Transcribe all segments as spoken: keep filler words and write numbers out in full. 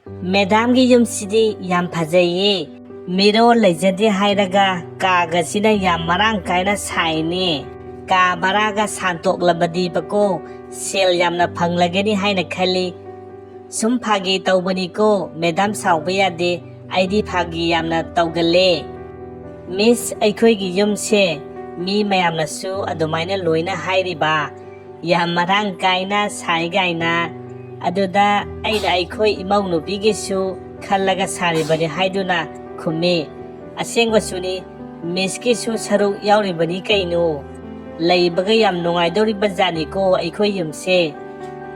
ꯃꯦꯗꯥꯝꯒꯤ ꯌꯨꯝꯁꯤꯗꯤ ꯌꯥꯝ ꯐꯖꯩꯌꯦ꯫ ꯃꯤꯔꯣꯜ ꯂꯩꯖꯗꯦ ꯍꯥꯏꯔꯒ ꯀꯥꯒꯁꯤꯅ ꯌꯥꯝ ꯃꯔꯥꯡ ꯀꯥꯏꯅ ꯁꯥꯏꯅꯦ꯫ ꯀꯥ ꯚꯔꯥꯒ ꯁꯥꯟꯇꯣꯛꯂꯕꯗꯤꯕꯀꯣ, ꯁꯦꯜ ꯌꯥꯝꯅ ꯐꯪꯂꯒꯅꯤ ꯍꯥꯏꯅ ꯈꯜꯂꯤ꯫ ꯁꯨꯝ ꯐꯥꯒꯤ ꯇꯧꯕꯅꯤꯀꯣ, ꯃꯦꯗꯥꯝ ꯁꯥꯎꯕ ꯌꯥꯗꯦ, ꯑꯩꯗꯤ ꯐꯥꯒꯤ ꯌꯥꯝꯅ ꯇꯧꯒꯜꯂꯦ꯫ ꯃꯤꯁ, ꯑꯩꯈꯣꯏꯒꯤ ꯌꯨꯝꯁꯦ ꯃꯤ ꯃꯌꯥꯝꯅꯁꯨ ꯑꯗꯨꯃꯥꯏꯅ ꯂꯣꯏꯅ ꯍꯥꯏꯔꯤꯕ, ꯌꯥꯝ ꯃꯔꯥꯡ ꯀꯥꯏꯅ ꯁꯥꯏ ꯀꯥꯏꯅ꯫ ꯑꯗꯨꯗ ꯑꯩꯅ ꯑꯩꯈꯣꯏ ꯏꯃꯧ ꯅꯨꯄꯤꯒꯤꯁꯨ ꯈꯜꯂꯒ ꯁꯥꯔꯤꯕꯅꯤ ꯍꯥꯏꯗꯨꯅ ꯈꯨꯝꯃꯤ꯫ ꯑꯁꯦꯡꯕꯁꯨꯅꯤ, ꯃꯤꯁꯀꯤꯁꯨ ꯁꯔꯨꯛ ꯌꯥꯎꯔꯤꯕꯅꯤ ꯀꯩꯅꯣ꯫ ꯂꯩꯕꯒ ꯌꯥꯝ ꯅꯨꯡꯉꯥꯏꯗꯧꯔꯤꯕ ꯖꯥꯠꯅꯤꯀꯣ ꯑꯩꯈꯣꯏ ꯌꯨꯝꯁꯦ꯫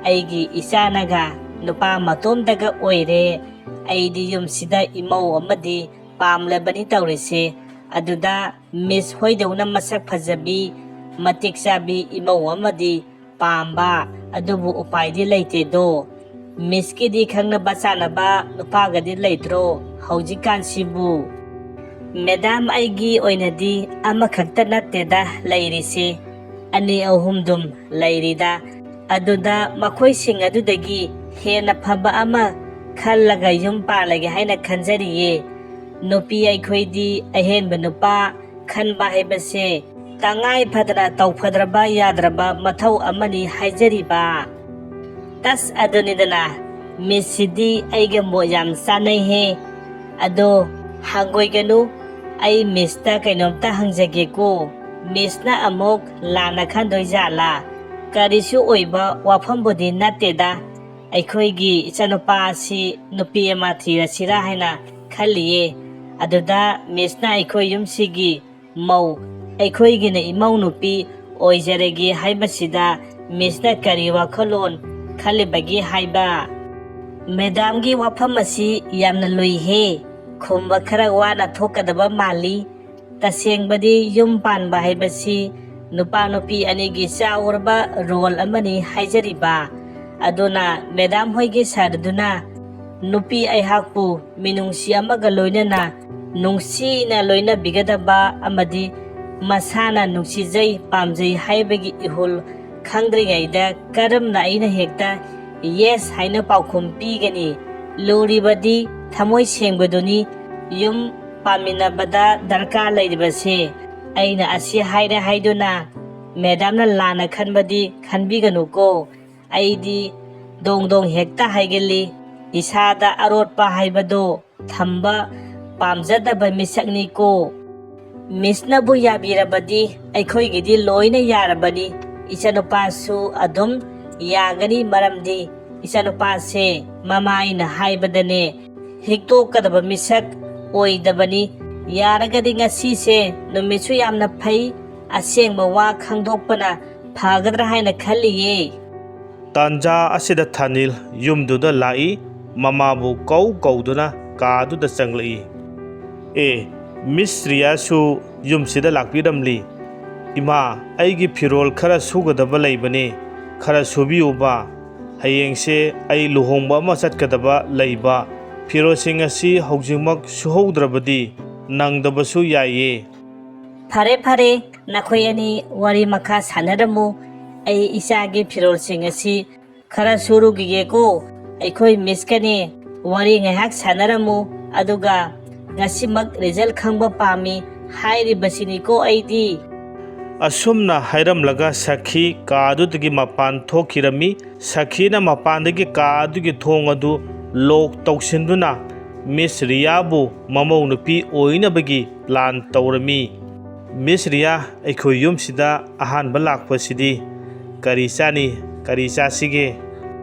ꯑꯩꯒꯤ ꯏꯆꯥꯅꯒ ꯅꯨꯄꯥ ꯃꯇꯣꯝꯇꯒ ꯑꯣꯏꯔꯦ꯫ ꯑꯩꯗꯤ ꯌꯨꯝꯁꯤꯗ ꯏꯃꯧ ꯑꯃꯗꯤ ꯄꯥꯝꯂꯕꯅꯤ ꯇꯧꯔꯤꯁꯦ꯫ ꯑꯗꯨꯗ ꯃꯤꯁ ꯍꯣꯏꯗꯧꯅ ꯃꯁꯛ ꯐꯖꯕꯤ, ꯃꯇꯤꯛ ꯆꯥꯕꯤ ꯏꯃꯧ ꯑꯃꯗꯤ ꯄꯥꯝꯕ, ꯑꯗꯨꯕꯨ ꯎꯄꯥꯏꯗꯤ ꯂꯩꯇꯦꯗꯣ꯫ ꯃꯤꯁꯀꯤꯗꯤ ꯈꯪꯅꯕ ꯆꯥꯅꯕ ꯅꯨꯄꯥꯒꯗꯤ ꯂꯩꯇ꯭ꯔꯣ ꯍꯧꯖꯤꯛꯀꯥꯟꯁꯤꯕꯨ? ꯃꯦꯗꯥꯝ, ꯑꯩꯒꯤ ꯑꯣꯏꯅꯗꯤ ꯑꯃꯈꯛꯇ ꯅꯠꯇꯦꯗ ꯂꯩꯔꯤꯁꯦ, ꯑꯅꯤ ꯑꯍꯨꯝꯗꯨꯝ ꯂꯩꯔꯤꯗ꯫ ꯑꯗꯨꯗ ꯃꯈꯣꯏꯁꯤꯡ ꯑꯗꯨꯗꯒꯤ ꯍꯦꯟꯅ ꯐꯕ ꯑꯃ ꯈꯜꯂꯒ ꯌꯨꯝ ꯄꯥꯜꯂꯒꯦ ꯍꯥꯏꯅ ꯈꯟꯖꯔꯤꯌꯦ꯫ ꯅꯨꯄꯤ ꯑꯩꯈꯣꯏꯗꯤ ꯑꯍꯦꯟꯕ ꯅꯨꯄꯥ ꯈꯟꯕ ꯍꯥꯏꯕꯁꯦ ꯇꯉꯥꯏ ꯐꯗꯅ ꯇꯧꯐꯗ꯭ꯔꯕ ꯌꯥꯗ꯭ꯔꯕ ꯃꯊꯧ ꯑꯃꯅꯤ ꯍꯥꯏꯖꯔꯤꯕ꯫ ꯇꯁ, ꯑꯗꯨꯅꯤꯗꯅ, ꯃꯤꯁꯁꯤꯗꯤ ꯑꯩꯒ ꯃꯣꯠ ꯌꯥꯝ ꯆꯥꯅꯩꯍꯦ꯫ ꯑꯗꯣ ꯍꯪꯒꯣꯏꯒꯅꯨ, ꯑꯩ ꯃꯤꯁꯇ ꯀꯩꯅꯣꯝꯇ ꯍꯪꯖꯒꯦꯀꯣ꯫ ꯃꯤꯁꯅ ꯑꯃꯨꯛ ꯂꯥꯟꯅ ꯈꯟꯗꯣꯏ ꯖꯥꯠꯂꯥ? ꯀꯔꯤꯁꯨ ꯑꯣꯏꯕ ꯋꯥꯐꯝꯕꯨꯗꯤ ꯅꯠꯇꯦꯗ꯫ ꯑꯩꯈꯣꯏꯒꯤ ꯏꯆꯥꯅꯨꯄꯥ ꯑꯁꯤ ꯅꯨꯄꯤ ꯑꯃ ꯊꯤꯔꯁꯤꯔꯥ ꯍꯥꯏꯅ ꯈꯜꯂꯤꯌꯦ꯫ ꯑꯗꯨꯗ ꯃꯤꯁꯅ ꯑꯩꯈꯣꯏ ꯌꯨꯝꯁꯤꯒꯤ ꯃꯧ, ꯑꯩꯈꯣꯏꯒꯤꯅ ꯏꯃꯧ ꯅꯨꯄꯤ ꯑꯣꯏꯖꯔꯒꯦ ꯍꯥꯏꯕꯁꯤꯗ ꯃꯤꯁꯅ ꯀꯔꯤ ꯋꯥꯈꯜꯂꯣꯟ ꯈꯜꯂꯤꯕꯒꯦ ꯍꯥꯏꯕ? ꯃꯦꯗꯥꯝꯒꯤ ꯋꯥꯐꯝ ꯑꯁꯤ ꯌꯥꯝꯅ ꯂꯨꯏꯍꯦ꯫ ꯈꯨꯝꯕ ꯈꯔ ꯋꯥꯅ ꯊꯣꯛꯀꯗꯕ ꯃꯥꯜꯂꯤ꯫ ꯇꯁꯦꯡꯕꯗꯤ ꯌꯨꯝ ꯄꯥꯟꯕ ꯍꯥꯏꯕꯁꯤ ꯅꯨꯄꯥ ꯅꯨꯄꯤ ꯑꯅꯤꯒꯤ ꯆꯥꯎꯔꯕ ꯔꯣꯜ ꯑꯃꯅꯤ ꯍꯥꯏꯖꯔꯤꯕ꯫ ꯑꯗꯨꯅ ꯃꯦꯗꯥꯝ ꯍꯣꯏꯒꯤ ꯁꯥꯔꯗꯨꯅ ꯅꯨꯄꯤ ꯑꯩꯍꯥꯛꯄꯨ ꯃꯤꯅꯨꯡꯁꯤ ꯑꯃꯒ ꯂꯣꯏꯅꯅ ꯅꯨꯡꯁꯤꯅ ꯂꯣꯏꯅꯕꯤꯒꯗꯕ ꯑꯃꯗꯤ ꯃꯁꯥꯅ ꯅꯨꯡꯁꯤꯖꯩ, ꯄꯥꯝꯖꯩ ꯍꯥꯏꯕꯒꯤ ꯏꯍꯨꯜ ꯈꯪꯗ꯭ꯔꯤꯉꯩꯗ ꯀꯔꯝꯅ ꯑꯩꯅ ꯍꯦꯛꯇ ꯌꯦꯁ ꯍꯥꯏꯅ ꯄꯥꯎꯈꯨꯝ ꯄꯤꯒꯅꯤ? ꯂꯨꯔꯤꯕꯗꯤ ꯊꯃꯣꯏ ꯁꯦꯡꯕꯗꯨꯅꯤ꯫ ꯌꯨꯝ ꯄꯥꯟꯃꯤꯟꯅꯕꯗ ꯗꯔꯀꯥꯔ ꯂꯩꯔꯤꯕꯁꯦ꯫ ꯑꯩꯅ ꯑꯁꯤ ꯍꯥꯏꯔꯦ ꯍꯥꯏꯗꯨꯅ ꯃꯦꯗꯥꯝꯅ ꯂꯥꯟꯅ ꯈꯟꯕꯗꯤ ꯈꯟꯕꯤꯒꯅꯨꯀꯣ꯫ ꯑꯩꯗꯤ ꯗꯣꯡ ꯗꯣꯡ ꯍꯦꯛꯇ ꯍꯥꯏꯒꯜꯂꯤ꯫ ꯏꯁꯥꯗ ꯑꯔꯣꯠꯄ ꯍꯥꯏꯕꯗꯣ ꯊꯝꯕ ꯄꯥꯝꯖꯗꯕ ꯃꯤꯁꯛꯅꯤꯀꯣ꯫ ꯃꯤꯁꯅꯕꯨ ꯌꯥꯕꯤꯔꯕꯗꯤ ꯑꯩꯈꯣꯏꯒꯤꯗꯤ ꯂꯣꯏꯅ ꯌꯥꯔꯕꯅꯤ꯫ ꯏꯆꯥꯅꯨꯄꯥꯁꯨ ꯑꯗꯨꯝ ꯌꯥꯒꯅꯤ, ꯃꯔꯝꯗꯤ ꯏꯆꯥꯅꯨꯄꯥꯁꯦ ꯃꯃꯥꯏꯅ ꯍꯥꯏꯕꯗꯅꯦ ꯍꯤꯛꯇꯣꯛꯀꯗꯕ ꯃꯤꯁꯛ ꯑꯣꯏꯗꯕꯅꯤ꯫ ꯌꯥꯔꯒꯗꯤ ꯉꯁꯤꯁꯦ ꯅꯨꯃꯤꯠꯁꯨ ꯌꯥꯝꯅ ꯐꯩ, ꯑꯁꯦꯡꯕ ꯋꯥ ꯈꯪꯗꯣꯛꯄꯅ ꯐꯒꯗ꯭ꯔꯥ ꯍꯥꯏꯅ ꯈꯜꯂꯤꯌꯦ꯫ ꯇꯥꯟꯖꯥ ꯑꯁꯤꯗ ꯊꯥꯅꯤꯜ ꯌꯨꯝꯗꯨꯗ ꯂꯥꯛꯏ꯫ ꯃꯃꯥꯕꯨ ꯀꯧ ꯀꯧꯗꯨꯅ ꯀꯥꯗꯨꯗ ꯆꯪꯂꯛꯏ꯫ "ꯑꯦ, ꯃꯤꯁ ꯔꯤꯌꯥꯁꯨ ꯌꯨꯝꯁꯤꯗ ꯂꯥꯛꯄꯤꯔꯝꯂꯤ꯫ ꯏꯃꯥ, ꯑꯩꯒꯤ ꯐꯤꯔꯣꯜ ꯈꯔ ꯁꯨꯒꯗꯕ ꯂꯩꯕꯅꯦ, ꯈꯔ ꯁꯨꯕꯤꯌꯨꯕ꯫ ꯍꯌꯦꯡꯁꯦ ꯑꯩ ꯂꯨꯍꯣꯡꯕ ꯑꯃ ꯆꯠꯀꯗꯕ ꯂꯩꯕ꯫ ꯐꯤꯔꯣꯜꯁꯤꯡ ꯑꯁꯤ ꯍꯧꯖꯤꯛꯃꯛ ꯁꯨꯍꯧꯗ꯭ꯔꯕꯗꯤ ꯅꯪꯗꯕꯁꯨ ꯌꯥꯏꯌꯦ꯫" ꯐꯔꯦ ꯐꯔꯦ, ꯅꯈꯣꯏ ꯑꯅꯤ ꯋꯥꯔꯤ ꯃꯈꯥ ꯁꯥꯟꯅꯔꯝꯃꯨ꯫ ꯑꯩ ꯏꯆꯥꯒꯤ ꯐꯤꯔꯣꯜꯁꯤꯡ ꯑꯁꯤ ꯈꯔ ꯁꯨꯔꯨꯈꯤꯒꯦꯀꯣ꯫ ꯑꯩꯈꯣꯏ ꯃꯤꯁꯀꯅꯦ ꯋꯥꯔꯤ ꯉꯥꯏꯍꯥꯛ ꯁꯥꯟꯅꯔꯝꯃꯨ, ꯑꯗꯨꯒ ꯉꯁꯤꯃꯛ ꯔꯤꯖꯜ ꯈꯪꯕ ꯄꯥꯝꯃꯤ ꯍꯥꯏꯔꯤꯕꯁꯤꯅꯤꯀꯣ ꯑꯩꯗꯤ꯫ ꯑꯁꯨꯝꯅ ꯍꯥꯏꯔꯝꯂꯒ ꯁꯈꯤ ꯀꯥ ꯑꯗꯨꯗꯒꯤ ꯃꯄꯥꯟ ꯊꯣꯛꯈꯤꯔꯝꯃꯤ꯫ ꯁꯈꯤꯅ ꯃꯄꯥꯟꯗꯒꯤ ꯀꯥ ꯑꯗꯨꯒꯤ ꯊꯣꯡ ꯑꯗꯨ ꯂꯣꯛ ꯇꯧꯁꯤꯟꯗꯨꯅ ꯃꯤꯁ ꯔꯤꯌꯥꯕꯨ ꯃꯃꯧ ꯅꯨꯄꯤ ꯑꯣꯏꯅꯕꯒꯤ ꯄ꯭ꯂꯥꯟ ꯇꯧꯔꯝꯃꯤ꯫ "ꯃꯤꯁ ꯔꯤꯌꯥ, ꯑꯩꯈꯣꯏ ꯌꯨꯝꯁꯤꯗ ꯑꯍꯥꯟꯕ ꯂꯥꯛꯄꯁꯤꯗꯤ ꯀꯔꯤ ꯆꯥꯅꯤ? ꯀꯔꯤ ꯆꯥꯁꯤꯒꯦ?"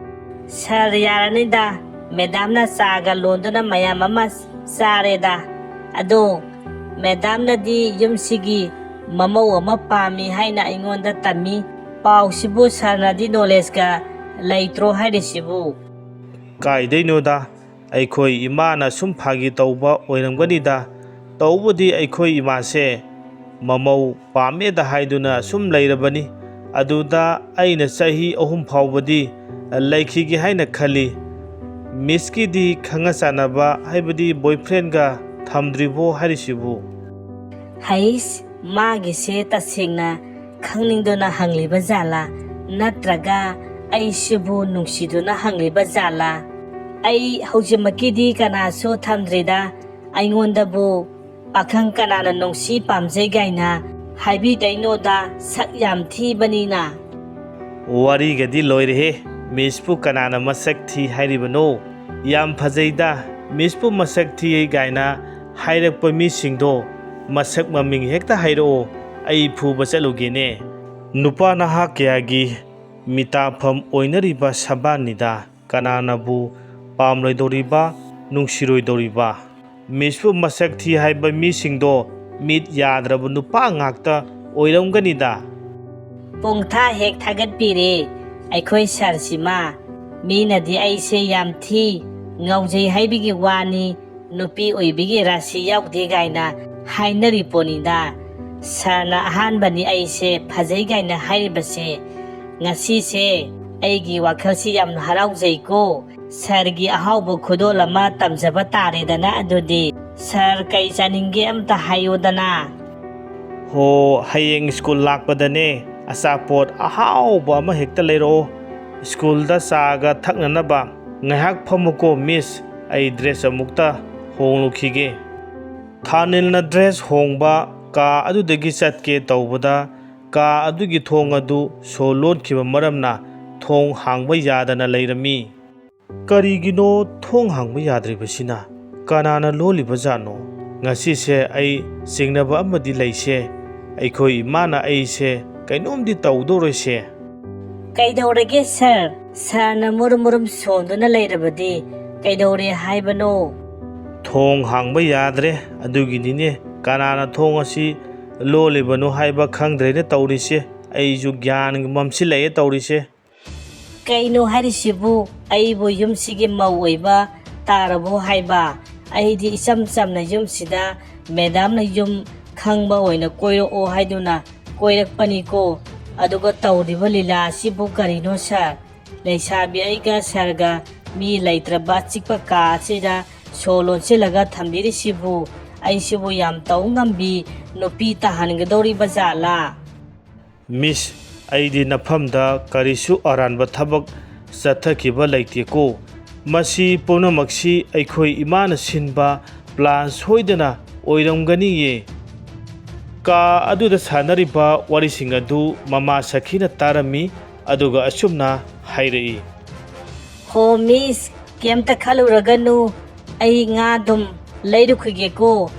"ꯁꯥꯔ, ꯌꯥꯔꯅꯤꯗ, ꯃꯦꯗꯥꯝꯅ ꯆꯥꯒ ꯂꯣꯟꯗꯨꯅ ꯃꯌꯥꯝ ꯑꯃ ꯆꯥꯔꯦꯗ꯫ ꯑꯗꯣ ꯃꯦꯗꯥꯝꯅꯗꯤ ꯌꯨꯝꯁꯤꯒꯤ ꯃꯃꯧ ꯑꯃ ꯄꯥꯝꯃꯤ ꯍꯥꯏꯅ ꯑꯩꯉꯣꯟꯗ ꯇꯝꯃꯤ꯫ ꯄꯥꯎꯁꯤꯕꯨ ꯁꯥꯔꯅꯗꯤ ꯅꯣꯂꯦꯖꯀ ꯂꯩꯇ꯭ꯔꯣ ꯍꯥꯏꯔꯤꯁꯤꯕꯨ?" "ꯀꯥꯏꯗꯩꯅꯣꯗ, ꯑꯩꯈꯣꯏ ꯏꯃꯥꯅ ꯁꯨꯝ ꯐꯥꯒꯤ ꯇꯧꯕ ꯑꯣꯏꯔꯝꯒꯅꯤꯗ꯫ ꯇꯧꯕꯗꯤ ꯑꯩꯈꯣꯏ ꯏꯃꯥꯁꯦ ꯃꯃꯧ ꯄꯥꯝꯃꯦꯗ ꯍꯥꯏꯗꯨꯅ ꯁꯨꯝ ꯂꯩꯔꯕꯅꯤ꯫ ꯑꯗꯨꯗ ꯑꯩꯅ ꯆꯍꯤ ꯑꯍꯨꯝ ꯐꯥꯎꯕꯗꯤ ꯂꯩꯈꯤꯒꯦ ꯍꯥꯏꯅ ꯈꯜꯂꯤ꯫ ꯃꯤꯁꯀꯤꯗꯤ ꯈꯪꯅ ꯆꯥꯟꯅꯕ, ꯍꯥꯏꯕꯗꯤ ꯕꯣꯏꯐ꯭ꯔꯦꯟꯒ ꯊꯝꯗ꯭ꯔꯤꯕꯣ ꯍꯥꯏꯔꯤꯁꯤꯕꯨ?" "ꯍꯩꯁ, ꯃꯥꯒꯤꯁꯦ ꯇꯁꯦꯡꯅ ꯈꯪꯅꯤꯡꯗꯨꯅ ꯍꯪꯂꯤꯕ ꯖꯥꯠꯂꯥ? ꯅꯠꯇ꯭ꯔꯒ ꯑꯩꯁꯤꯕꯨ ꯅꯨꯡꯁꯤꯗꯨꯅ ꯍꯪꯂꯤꯕ ꯖꯥꯠꯂꯥ?" ꯑꯩ ꯍꯧꯖꯤꯛꯃꯛꯀꯤꯗꯤ ꯀꯅꯥꯁꯨ ꯊꯝꯗ꯭ꯔꯤꯗ꯫ ꯑꯩꯉꯣꯟꯗꯕꯨ ꯄꯥꯈꯪ ꯀꯅꯥꯅ ꯅꯨꯡꯁꯤ ꯄꯥꯝꯖꯩ ꯀꯥꯏꯅ ꯍꯥꯏꯕꯤꯗꯣꯏꯅꯣꯗ, ꯁꯛ ꯌꯥꯝ ꯊꯤꯕꯅꯤꯅ꯫ ꯋꯥꯔꯤꯒꯗꯤ ꯂꯣꯏꯔꯦꯍꯦ꯫ ꯃꯤꯁꯄꯨ ꯀꯅꯥꯅ ꯃꯁꯛ ꯊꯤ ꯍꯥꯏꯔꯤꯕꯅꯣ? ꯌꯥꯝ ꯐꯖꯩꯗ꯫ ꯃꯤꯁꯄꯨ ꯃꯁꯛ ꯊꯤ ꯀꯥꯏꯅ ꯍꯥꯏꯔꯛꯄ ꯃꯤꯁꯤꯡꯗꯣ ꯃꯁꯛ ꯃꯃꯤꯡ ꯍꯦꯛꯇ ꯍꯥꯏꯔꯛꯑꯣ, ꯑꯩ ꯐꯨꯕ ꯆꯠꯂꯨꯒꯦꯅꯦ꯫ ꯅꯨꯄꯥ ꯅꯍꯥ ꯀꯌꯥꯒꯤ ꯃꯤꯇꯥꯐꯝ ꯑꯣꯏꯅꯔꯤꯕ ꯁꯕꯥꯟꯅꯤꯗ꯫ ꯀꯅꯥꯅꯕꯨ ꯄꯥꯝꯂꯣꯏꯗꯧꯔꯤꯕ, ꯅꯨꯡꯁꯤꯔꯣꯏꯗꯧꯔꯤꯕ? ꯃꯤꯁꯄꯨ ꯃꯁꯛ ꯊꯤ ꯍꯥꯏꯕ ꯃꯤꯁꯤꯡꯗꯣ ꯃꯤꯠ ꯌꯥꯗ꯭ꯔꯕ ꯅꯨꯄꯥ ꯉꯥꯛꯇ ꯑꯣꯏꯔꯝꯒꯅꯤꯗ꯫ ꯄꯣꯡꯊꯥ ꯍꯦꯛ ꯊꯥꯒꯠꯄꯤꯔꯦ ꯑꯩꯈꯣꯏ ꯁꯥꯔꯁꯤꯃ꯫ ꯃꯤꯅꯗꯤ ꯑꯩꯁꯦ ꯌꯥꯝ ꯊꯤ, ꯉꯥꯎꯖꯩ ꯍꯥꯏꯕꯒꯤ ꯋꯥꯅꯤ, ꯅꯨꯄꯤ ꯑꯣꯏꯕꯒꯤ ꯔꯥꯁꯤ ꯌꯥꯎꯗꯦ ꯀꯥꯏꯅ ꯍꯥꯏꯅꯔꯤ ꯄꯣꯠꯅꯤꯗ꯫ ꯁꯥꯔꯅ ꯑꯍꯥꯟꯕꯅꯤ ꯑꯩꯁꯦ ꯐꯖꯩ ꯀꯥꯏꯅ ꯍꯥꯏꯔꯤꯕꯁꯦ꯫ ꯉꯁꯤꯁꯦ ꯑꯩꯒꯤ ꯋꯥꯈꯜꯁꯤ ꯌꯥꯝꯅ ꯍꯔꯥꯎꯖꯩꯀꯣ꯫ ꯁꯥꯔꯒꯤ ꯑꯍꯥꯎꯕ ꯈꯨꯗꯣꯜ ꯑꯃ ꯇꯝꯖꯕ ꯇꯥꯔꯦꯗꯅ꯫ ꯑꯗꯨꯗꯤ ꯁꯥꯔ, ꯀꯩ ꯆꯥꯅꯤꯡꯒꯦ ꯑꯝꯇ ꯍꯥꯏꯌꯨꯗꯅ꯫ ꯍꯣ, ꯍꯌꯦꯡ ꯁ꯭ꯀꯨꯜ ꯂꯥꯛꯄꯗꯅꯦ ꯑꯆꯥꯄꯣꯠ ꯑꯍꯥꯎꯕ ꯑꯃ ꯍꯦꯛꯇ ꯂꯩꯔꯛꯑꯣ꯫ ꯁ꯭ꯀꯨꯜꯗ ꯆꯥꯒ ꯊꯛꯅꯅꯕ꯫ ꯉꯥꯏꯍꯥꯛ ꯐꯝꯃꯨꯀꯣ ꯃꯤꯁ, ꯑꯩ ꯗ꯭ꯔꯦꯁ ꯑꯃꯨꯛꯇ ꯍꯣꯡꯂꯨꯈꯤꯒꯦ꯫ ꯊꯥꯅꯤꯜꯅ ꯗ꯭ꯔꯦꯁ ꯍꯣꯡꯕ ꯀꯥ ꯑꯗꯨꯗꯒꯤ ꯆꯠꯀꯦ ꯇꯧꯕꯗ, ꯀꯥ ꯑꯗꯨꯒꯤ ꯊꯣꯡ ꯑꯗꯨ ꯁꯣ ꯂꯣꯟꯈꯤꯕ ꯃꯔꯝꯅ ꯊꯣꯡ ꯍꯥꯡꯕ ꯌꯥꯗꯅ ꯂꯩꯔꯝꯃꯤ꯫ ꯀꯔꯤꯒꯤꯅꯣ ꯊꯣꯡ ꯍꯥꯡꯕ ꯌꯥꯗ꯭ꯔꯤꯕꯁꯤꯅ? ꯀꯅꯥꯅ ꯂꯣꯜꯂꯤꯕꯖꯥꯠꯅꯣ? ꯉꯁꯤꯁꯦ ꯑꯩ ꯆꯤꯡꯅꯕ ꯑꯃꯗꯤ ꯂꯩꯁꯦ꯫ ꯑꯩꯈꯣꯏ ꯏꯃꯥꯅ ꯑꯩꯁꯦ ꯀꯩꯅꯣꯝꯗꯤ ꯇꯧꯗꯧꯔꯦꯁꯦ꯫ ꯀꯩꯗꯧꯔꯒꯦ ꯁꯥꯔ? ꯁꯥꯔꯅ ꯃꯨꯔꯨꯝ ꯃꯨꯔꯨꯝ ꯁꯣꯟꯗꯨꯅ ꯂꯩꯔꯕꯗꯤ ꯀꯩꯗꯧꯔꯦ ꯍꯥꯏꯕꯅꯣ? ꯊꯣꯡ ꯍꯥꯡꯕ ꯌꯥꯗ꯭ꯔꯦ, ꯑꯗꯨꯒꯤꯅꯤꯅꯦ꯫ ꯀꯅꯥꯅ ꯊꯣꯡ ꯑꯁꯤ ꯂꯣꯜꯂꯤꯕꯅꯣ ꯍꯥꯏꯕ ꯈꯪꯗ꯭ꯔꯦꯅꯦ ꯇꯧꯔꯤꯁꯦ꯫ ꯑꯩꯁꯨ ꯒ꯭ꯌꯥꯟ ꯃꯝꯁꯤꯜꯂꯛꯑꯦ ꯇꯧꯔꯤꯁꯦ꯫ ꯀꯩꯅꯣ ꯍꯥꯏꯔꯤꯁꯤꯕꯨ? ꯑꯩꯕꯨ ꯌꯨꯝꯁꯤꯒꯤ ꯃꯧ ꯑꯣꯏꯕ ꯇꯥꯔꯕꯣ ꯍꯥꯏꯕ? ꯑꯩꯗꯤ ꯏꯆꯝ ꯆꯝꯅ ꯌꯨꯝꯁꯤꯗ ꯃꯦꯗꯥꯝꯅ ꯌꯨꯝ ꯈꯪꯕ ꯑꯣꯏꯅ ꯀꯣꯏꯔꯛꯑꯣ ꯍꯥꯏꯗꯨꯅ ꯀꯣꯏꯔꯛꯄꯅꯤꯀꯣ꯫ ꯑꯗꯨꯒ ꯇꯧꯔꯤꯕ ꯂꯤꯂꯥ ꯑꯁꯤꯕꯨ ꯀꯔꯤꯅꯣ ꯁꯥꯔ? ꯂꯩꯁꯥꯕꯤ ꯑꯩꯒ ꯁꯥꯔꯒ ꯃꯤ ꯂꯩꯇ꯭ꯔꯕ ꯑꯆꯤꯛꯄ ꯀꯥ ꯑꯁꯤꯗ ꯁꯣ ꯂꯣꯟꯁꯤꯜꯂꯒ ꯊꯝꯕꯤꯔꯤꯁꯤꯕꯨ? ꯑꯩꯁꯤꯕꯨ ꯌꯥꯝ ꯇꯧ ꯉꯝꯕꯤ ꯅꯨꯄꯤ ꯇꯥꯍꯟꯒꯗꯧꯔꯤꯕ ꯖꯥꯠꯂꯥ? ꯃꯤꯁ, ꯑꯩꯗꯤ ꯅꯐꯝꯗ ꯀꯔꯤꯁꯨ ꯑꯔꯥꯟꯕ ꯊꯕꯛ ꯆꯠꯊꯈꯤꯕ ꯂꯩꯇꯦꯀꯣ꯫ "ꯃꯁꯤ ꯄꯨꯝꯅꯃꯛꯁꯤ ꯑꯩꯈꯣꯏ ꯏꯃꯥꯅ ꯁꯤꯟꯕ ꯄ꯭ꯂꯥꯟ ꯁꯣꯏꯗꯅ ꯑꯣꯏꯔꯝꯒꯅꯤꯌꯦ"꯫ ꯀꯥ ꯑꯗꯨꯗ ꯁꯥꯟꯅꯔꯤꯕ ꯋꯥꯔꯤꯁꯤꯡ ꯑꯗꯨ ꯃꯃꯥ ꯁꯈꯤꯅ ꯇꯥꯔꯝꯃꯤ, ꯑꯗꯨꯒ ꯑꯁꯨꯝꯅ ꯍꯥꯏꯔꯛꯏ꯫ "ꯍꯣ ꯃꯤꯁ, ꯀꯩꯝꯇ ꯈꯜꯂꯨꯔꯒꯅꯨ, ꯑꯩ ꯉꯥ ꯑꯗꯨꯝ ꯂꯩꯔꯨꯈꯤꯒꯦꯀꯣ꯫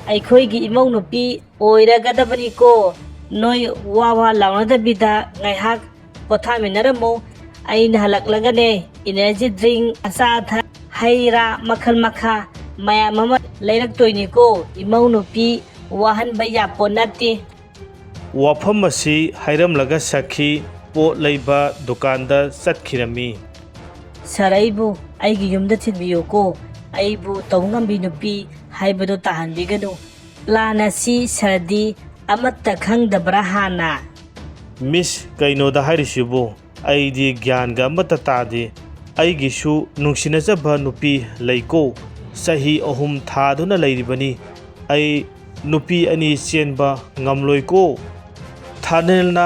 ꯑꯩꯈꯣꯏꯒꯤ ꯏꯃꯧ ꯅꯨꯄꯤ ꯑꯣꯏꯔꯒꯗꯕꯅꯤꯀꯣ꯫ ꯅꯣꯏ ꯋꯥ ꯋꯥ ꯂꯥꯎꯅꯗꯕꯤꯗ ꯉꯥꯏꯍꯥꯛ ꯄꯣꯊꯥꯃꯤꯟꯅꯔꯝꯃꯣ꯫ ꯑꯩꯅ ꯍꯜꯂꯛꯂꯒꯅꯦ, ꯏꯅꯔꯖꯤ ꯗ꯭ꯔꯤꯡ, ꯑꯆꯥ ꯑꯊꯛ, ꯍꯩ ꯔꯥ ꯃꯈꯜ ꯃꯈꯥ ꯃꯌꯥꯝ ꯑꯃ ꯂꯩꯔꯛꯇꯣꯏꯅꯤꯀꯣ꯫ ꯏꯃꯧ ꯅꯨꯄꯤ ꯋꯥꯍꯟꯕ ꯌꯥꯄꯣꯠ ꯅꯠꯇꯦ"꯫ ꯋꯥꯐꯝ ꯑꯁꯤ ꯍꯥꯏꯔꯝꯂꯒ ꯁꯈꯤ ꯄꯣꯠ ꯂꯩꯕ ꯗꯨꯀꯥꯟꯗ ꯆꯠꯈꯤꯔꯝꯃꯤ꯫ "ꯁꯥꯔ, ꯑꯩꯕꯨ ꯑꯩꯒꯤ ꯌꯨꯝꯗ ꯊꯤꯟꯕꯤꯌꯨꯀꯣ꯫ ꯑꯩꯕꯨ ꯇꯧ ꯉꯝꯕꯤ ꯅꯨꯄꯤ ꯍꯥꯏꯕꯗꯨ ꯇꯥꯍꯟꯕꯤꯒꯅꯨ꯫ ꯄ꯭ꯂꯥꯟ ꯑꯁꯤ ꯁꯥꯔꯗꯤ ꯑꯃꯠꯇ ꯈꯪꯗꯕ꯭ꯔꯥ ꯍꯥꯟꯅ?" "ꯃꯤꯁ, ꯀꯩꯅꯣꯗ ꯍꯥꯏꯔꯤꯁꯤꯕꯨ? ꯑꯩꯗꯤ ꯒ꯭ꯌꯥꯟꯒ ꯑꯃꯠꯇ ꯇꯥꯗꯦ꯫ ꯑꯩꯒꯤꯁꯨ ꯅꯨꯡꯁꯤꯅꯖꯕ ꯅꯨꯄꯤ ꯂꯩꯀꯣ꯫ ꯆꯍꯤ ꯑꯍꯨꯝ ꯊꯥꯗꯨꯅ ꯂꯩꯔꯤꯕꯅꯤ꯫ ꯑꯩ ꯅꯨꯄꯤ ꯑꯅꯤ ꯆꯦꯟꯕ ꯉꯝꯂꯣꯏꯀꯣ"꯫ ꯊꯥꯅꯦꯜꯅ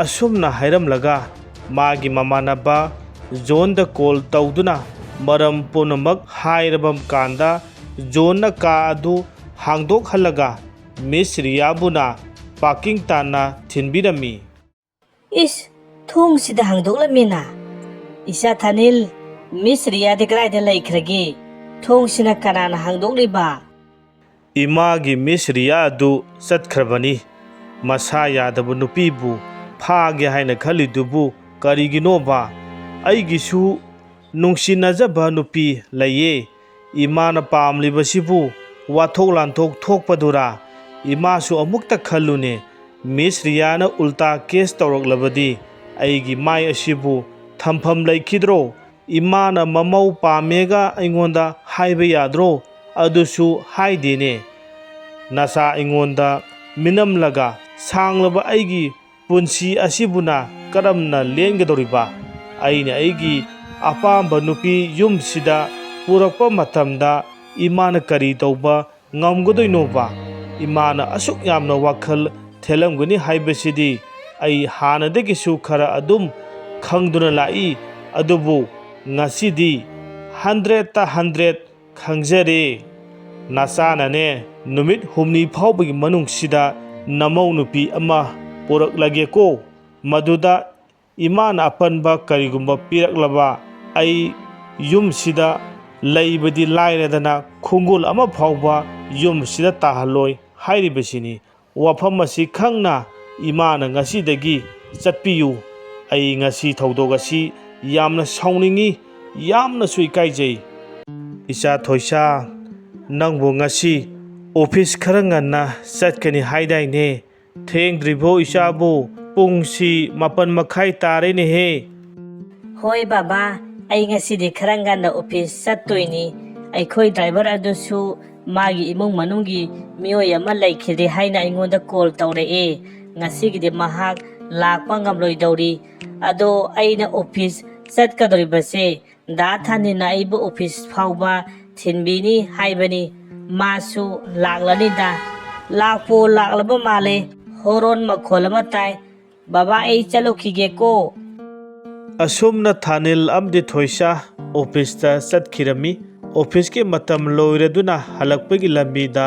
ꯑꯁꯨꯝꯅ ꯍꯥꯏꯔꯝꯂꯒ ꯃꯥꯒꯤ ꯃꯃꯥꯟꯅꯕ ꯖꯣꯟꯗ ꯀꯣꯜ ꯇꯧꯗꯨꯅ ꯃꯔꯝ ꯄꯨꯝꯅꯃꯛ ꯍꯥꯏꯔꯕ ꯀꯥꯟꯗ, ꯖꯣꯟꯅ ꯀꯥ ꯑꯗꯨ ꯍꯥꯡꯗꯣꯛꯍꯜꯂꯒ ꯃꯤꯁ ꯔꯤꯌꯥꯕꯨꯅ ꯄꯥꯔꯀꯤꯡ ꯇꯥꯟꯅ ꯊꯤꯟꯕꯤꯔꯝꯃꯤ꯫ "ꯏꯁ, ꯊꯣꯡꯁꯤꯗ ꯍꯥꯡꯗꯣꯛꯂꯝꯃꯤꯅ꯫ ꯏꯆꯥ ꯊꯥꯅꯤꯜ, ꯃꯤꯁ ꯔꯤꯌꯥꯗꯤ ꯀꯗꯥꯏꯗ ꯂꯩꯈ꯭ꯔꯒꯦ? ꯊꯣꯡꯁꯤꯅ ꯀꯅꯥꯅ ꯍꯥꯡꯗꯣꯛꯂꯤꯕ?" "ꯏꯃꯥꯒꯤ ꯃꯤꯁ ꯔꯤꯌꯥ ꯑꯗꯨ ꯆꯠꯈ꯭ꯔꯕꯅꯤ꯫ ꯃꯁꯥ ꯌꯥꯗꯕ ꯅꯨꯄꯤꯕꯨ ꯐꯥꯒꯦ ꯍꯥꯏꯅ ꯈꯜꯂꯤꯗꯨꯕꯨ ꯀꯔꯤꯒꯤꯅꯣꯕ? ꯑꯩꯒꯤꯁꯨ ꯅꯨꯡꯁꯤꯅꯖꯕ ꯅꯨꯄꯤ ꯂꯩꯌꯦ꯫ ꯏꯃꯥꯅ ꯄꯥꯝꯂꯤꯕꯁꯤꯕꯨ ꯋꯥꯊꯣꯛ ꯂꯥꯟꯊꯣꯛ ꯊꯣꯛꯄꯗꯨꯔꯥ? ꯏꯃꯥꯁꯨ ꯑꯃꯨꯛꯇ ꯈꯜꯂꯨꯅꯦ, ꯃꯤꯁ ꯔꯤꯌꯥꯅ ꯎꯜꯇꯥ ꯀꯦꯁ ꯇꯧꯔꯛꯂꯕꯗꯤ ꯑꯩꯒꯤ ꯃꯥꯏ ꯑꯁꯤꯕꯨ ꯊꯝꯐꯝ ꯂꯩꯈꯤꯗ꯭ꯔꯣ? ꯏꯃꯥꯅ ꯃꯃꯧ ꯄꯥꯝꯃꯦꯒ ꯑꯩꯉꯣꯟꯗ ꯍꯥꯏꯕ ꯌꯥꯗ꯭ꯔꯣ? ꯑꯗꯨꯁꯨ ꯍꯥꯏꯗꯦꯅꯦ꯫ ꯅꯆꯥ ꯑꯩꯉꯣꯟꯗ ꯃꯤꯅꯝꯂꯒ ꯁꯥꯡꯂꯕ ꯑꯩꯒꯤ ꯄꯨꯟꯁꯤ ꯑꯁꯤꯕꯨꯅ ꯀꯔꯝꯅ ꯂꯦꯟꯒꯗꯧꯔꯤꯕ? ꯑꯩꯅ ꯑꯩꯒꯤ ꯑꯄꯥꯝꯕ ꯅꯨꯄꯤ ꯌꯨꯝꯁꯤꯗ ꯄꯨꯔꯛꯄ ꯃꯇꯝꯗ ꯏꯃꯥꯅ ꯀꯔꯤ ꯇꯧꯕ ꯉꯝꯒꯗꯣꯏꯅꯣꯕ? ꯏꯃꯥꯅ ꯑꯁꯨꯛ ꯌꯥꯝꯅ ꯋꯥꯈꯜ ꯊꯦꯜꯂꯝꯒꯅꯤ ꯍꯥꯏꯕꯁꯤꯗꯤ ꯑꯩ ꯍꯥꯟꯅꯗꯒꯤꯁꯨ ꯈꯔ ꯑꯗꯨꯝ ꯈꯪꯗꯨꯅ ꯂꯥꯛꯏ꯫ ꯑꯗꯨꯕꯨ ꯉꯁꯤꯗꯤ ꯍꯟꯗ꯭ꯔꯦꯠꯇ ꯍꯟꯗ꯭ꯔꯦꯠ ꯈꯪꯖꯔꯦ꯫ ꯅꯆꯥꯅꯅꯦ, ꯅꯨꯃꯤꯠ ꯍꯨꯝꯅꯤ ꯐꯥꯎꯕꯒꯤ ꯃꯅꯨꯡꯁꯤꯗ ꯅꯃꯧ ꯅꯨꯄꯤ ꯑꯃ ꯄꯨꯔꯛꯂꯒꯦꯀꯣ꯫ ꯃꯗꯨꯗ ꯏꯃꯥꯅ ꯑꯄꯟꯕ ꯀꯔꯤꯒꯨꯝꯕ ꯄꯤꯔꯛꯂꯕ, ꯑꯩ ꯌꯨꯝꯁꯤꯗ ꯂꯩꯕꯗꯤ ꯂꯥꯏꯔꯗꯅ ꯈꯣꯡꯒꯨꯜ ꯑꯃ ꯐꯥꯎꯕ ꯌꯨꯝꯁꯤꯗ ꯇꯥꯍꯜꯂꯣꯏ ꯍꯥꯏꯔꯤꯕꯁꯤꯅꯤ꯫ ꯋꯥꯐꯝ ꯑꯁꯤ ꯈꯪꯅ ꯏꯃꯥꯅ ꯉꯁꯤꯗꯒꯤ ꯆꯠꯄꯤꯌꯨ꯫ ꯑꯩ ꯉꯁꯤ ꯊꯧꯗꯣꯛ ꯑꯁꯤ ꯌꯥꯝꯅ ꯁꯥꯎꯅꯤꯡꯏ, ꯌꯥꯝꯅꯁꯨ ꯏꯀꯥꯏꯖꯩ꯫ ꯏꯆꯥ ꯊꯣꯏꯁꯥ, ꯅꯪꯕꯨ ꯉꯁꯤ ꯑꯣꯐꯤꯁ ꯈꯔ ꯉꯟꯅ ꯆꯠꯀꯅꯤ ꯍꯥꯏꯗꯥꯏꯅꯦ? ꯊꯦꯡꯗ꯭ꯔꯤꯕꯣ ꯏꯆꯥꯕꯨ? ꯄꯨꯡꯁꯤ ꯃꯥꯄꯟ ꯃꯈꯥꯏ ꯇꯥꯔꯦꯅꯦꯍꯦ꯫ ꯍꯣꯏ ꯕꯕꯥ, ꯑꯩ ꯉꯁꯤꯗꯤ ꯈꯔ ꯉꯟꯅ ꯑꯣꯐꯤꯁ ꯆꯠꯇꯣꯏꯅꯤ꯫ ꯑꯩꯈꯣꯏ ꯗ꯭ꯔꯥꯏꯚꯔ ꯑꯗꯨꯁꯨ ꯃꯥꯒꯤ ꯏꯃꯨꯡ ꯃꯅꯨꯡꯒꯤ ꯃꯤꯑꯣꯏ ꯑꯃ ꯂꯩꯈꯤꯗꯦ ꯍꯥꯏꯅ ꯑꯩꯉꯣꯟꯗ ꯀꯣꯜ ꯇꯧꯔꯛꯑꯦ꯫ ꯉꯁꯤꯒꯤꯗꯤ ꯃꯍꯥꯛ ꯂꯥꯛꯄ ꯉꯝꯂꯣꯏꯗꯧꯔꯤ꯫ ꯑꯗꯣ ꯑꯩꯅ ꯑꯣꯐꯤꯁ ꯆꯠꯀꯗꯧꯔꯤꯕꯁꯦ ꯗꯥ ꯊꯥꯅꯤꯜꯅ ꯑꯩꯕꯨ ꯑꯣꯐꯤꯁ ꯐꯥꯎꯕ ꯊꯤꯟꯕꯤꯅꯤ ꯍꯥꯏꯕꯅꯤ꯫ ꯃꯥꯁꯨ ꯂꯥꯛꯂꯅꯤꯗ꯫ ꯂꯥꯛꯄꯨ ꯂꯥꯛꯂꯕ ꯃꯥꯜꯂꯦ꯫ ꯍꯣꯔꯣꯟ ꯃꯈꯣꯜ ꯑꯃ ꯇꯥꯏ꯫ ꯕꯕꯥ, ꯑꯩ ꯆꯠꯂꯨꯈꯤꯒꯦꯀꯣ꯫ ꯑꯁꯨꯝꯅ ꯊꯥꯅꯤꯜ ꯑꯃꯗꯤ ꯊꯣꯏꯁꯥ ꯑꯣꯐꯤꯁꯇ ꯆꯠꯈꯤꯔꯝꯃꯤ꯫ ꯑꯣꯐꯤꯁꯀꯤ ꯃꯇꯝ ꯂꯣꯏꯔꯗꯨꯅ ꯍꯜꯂꯛꯄꯒꯤ ꯂꯝꯕꯤꯗ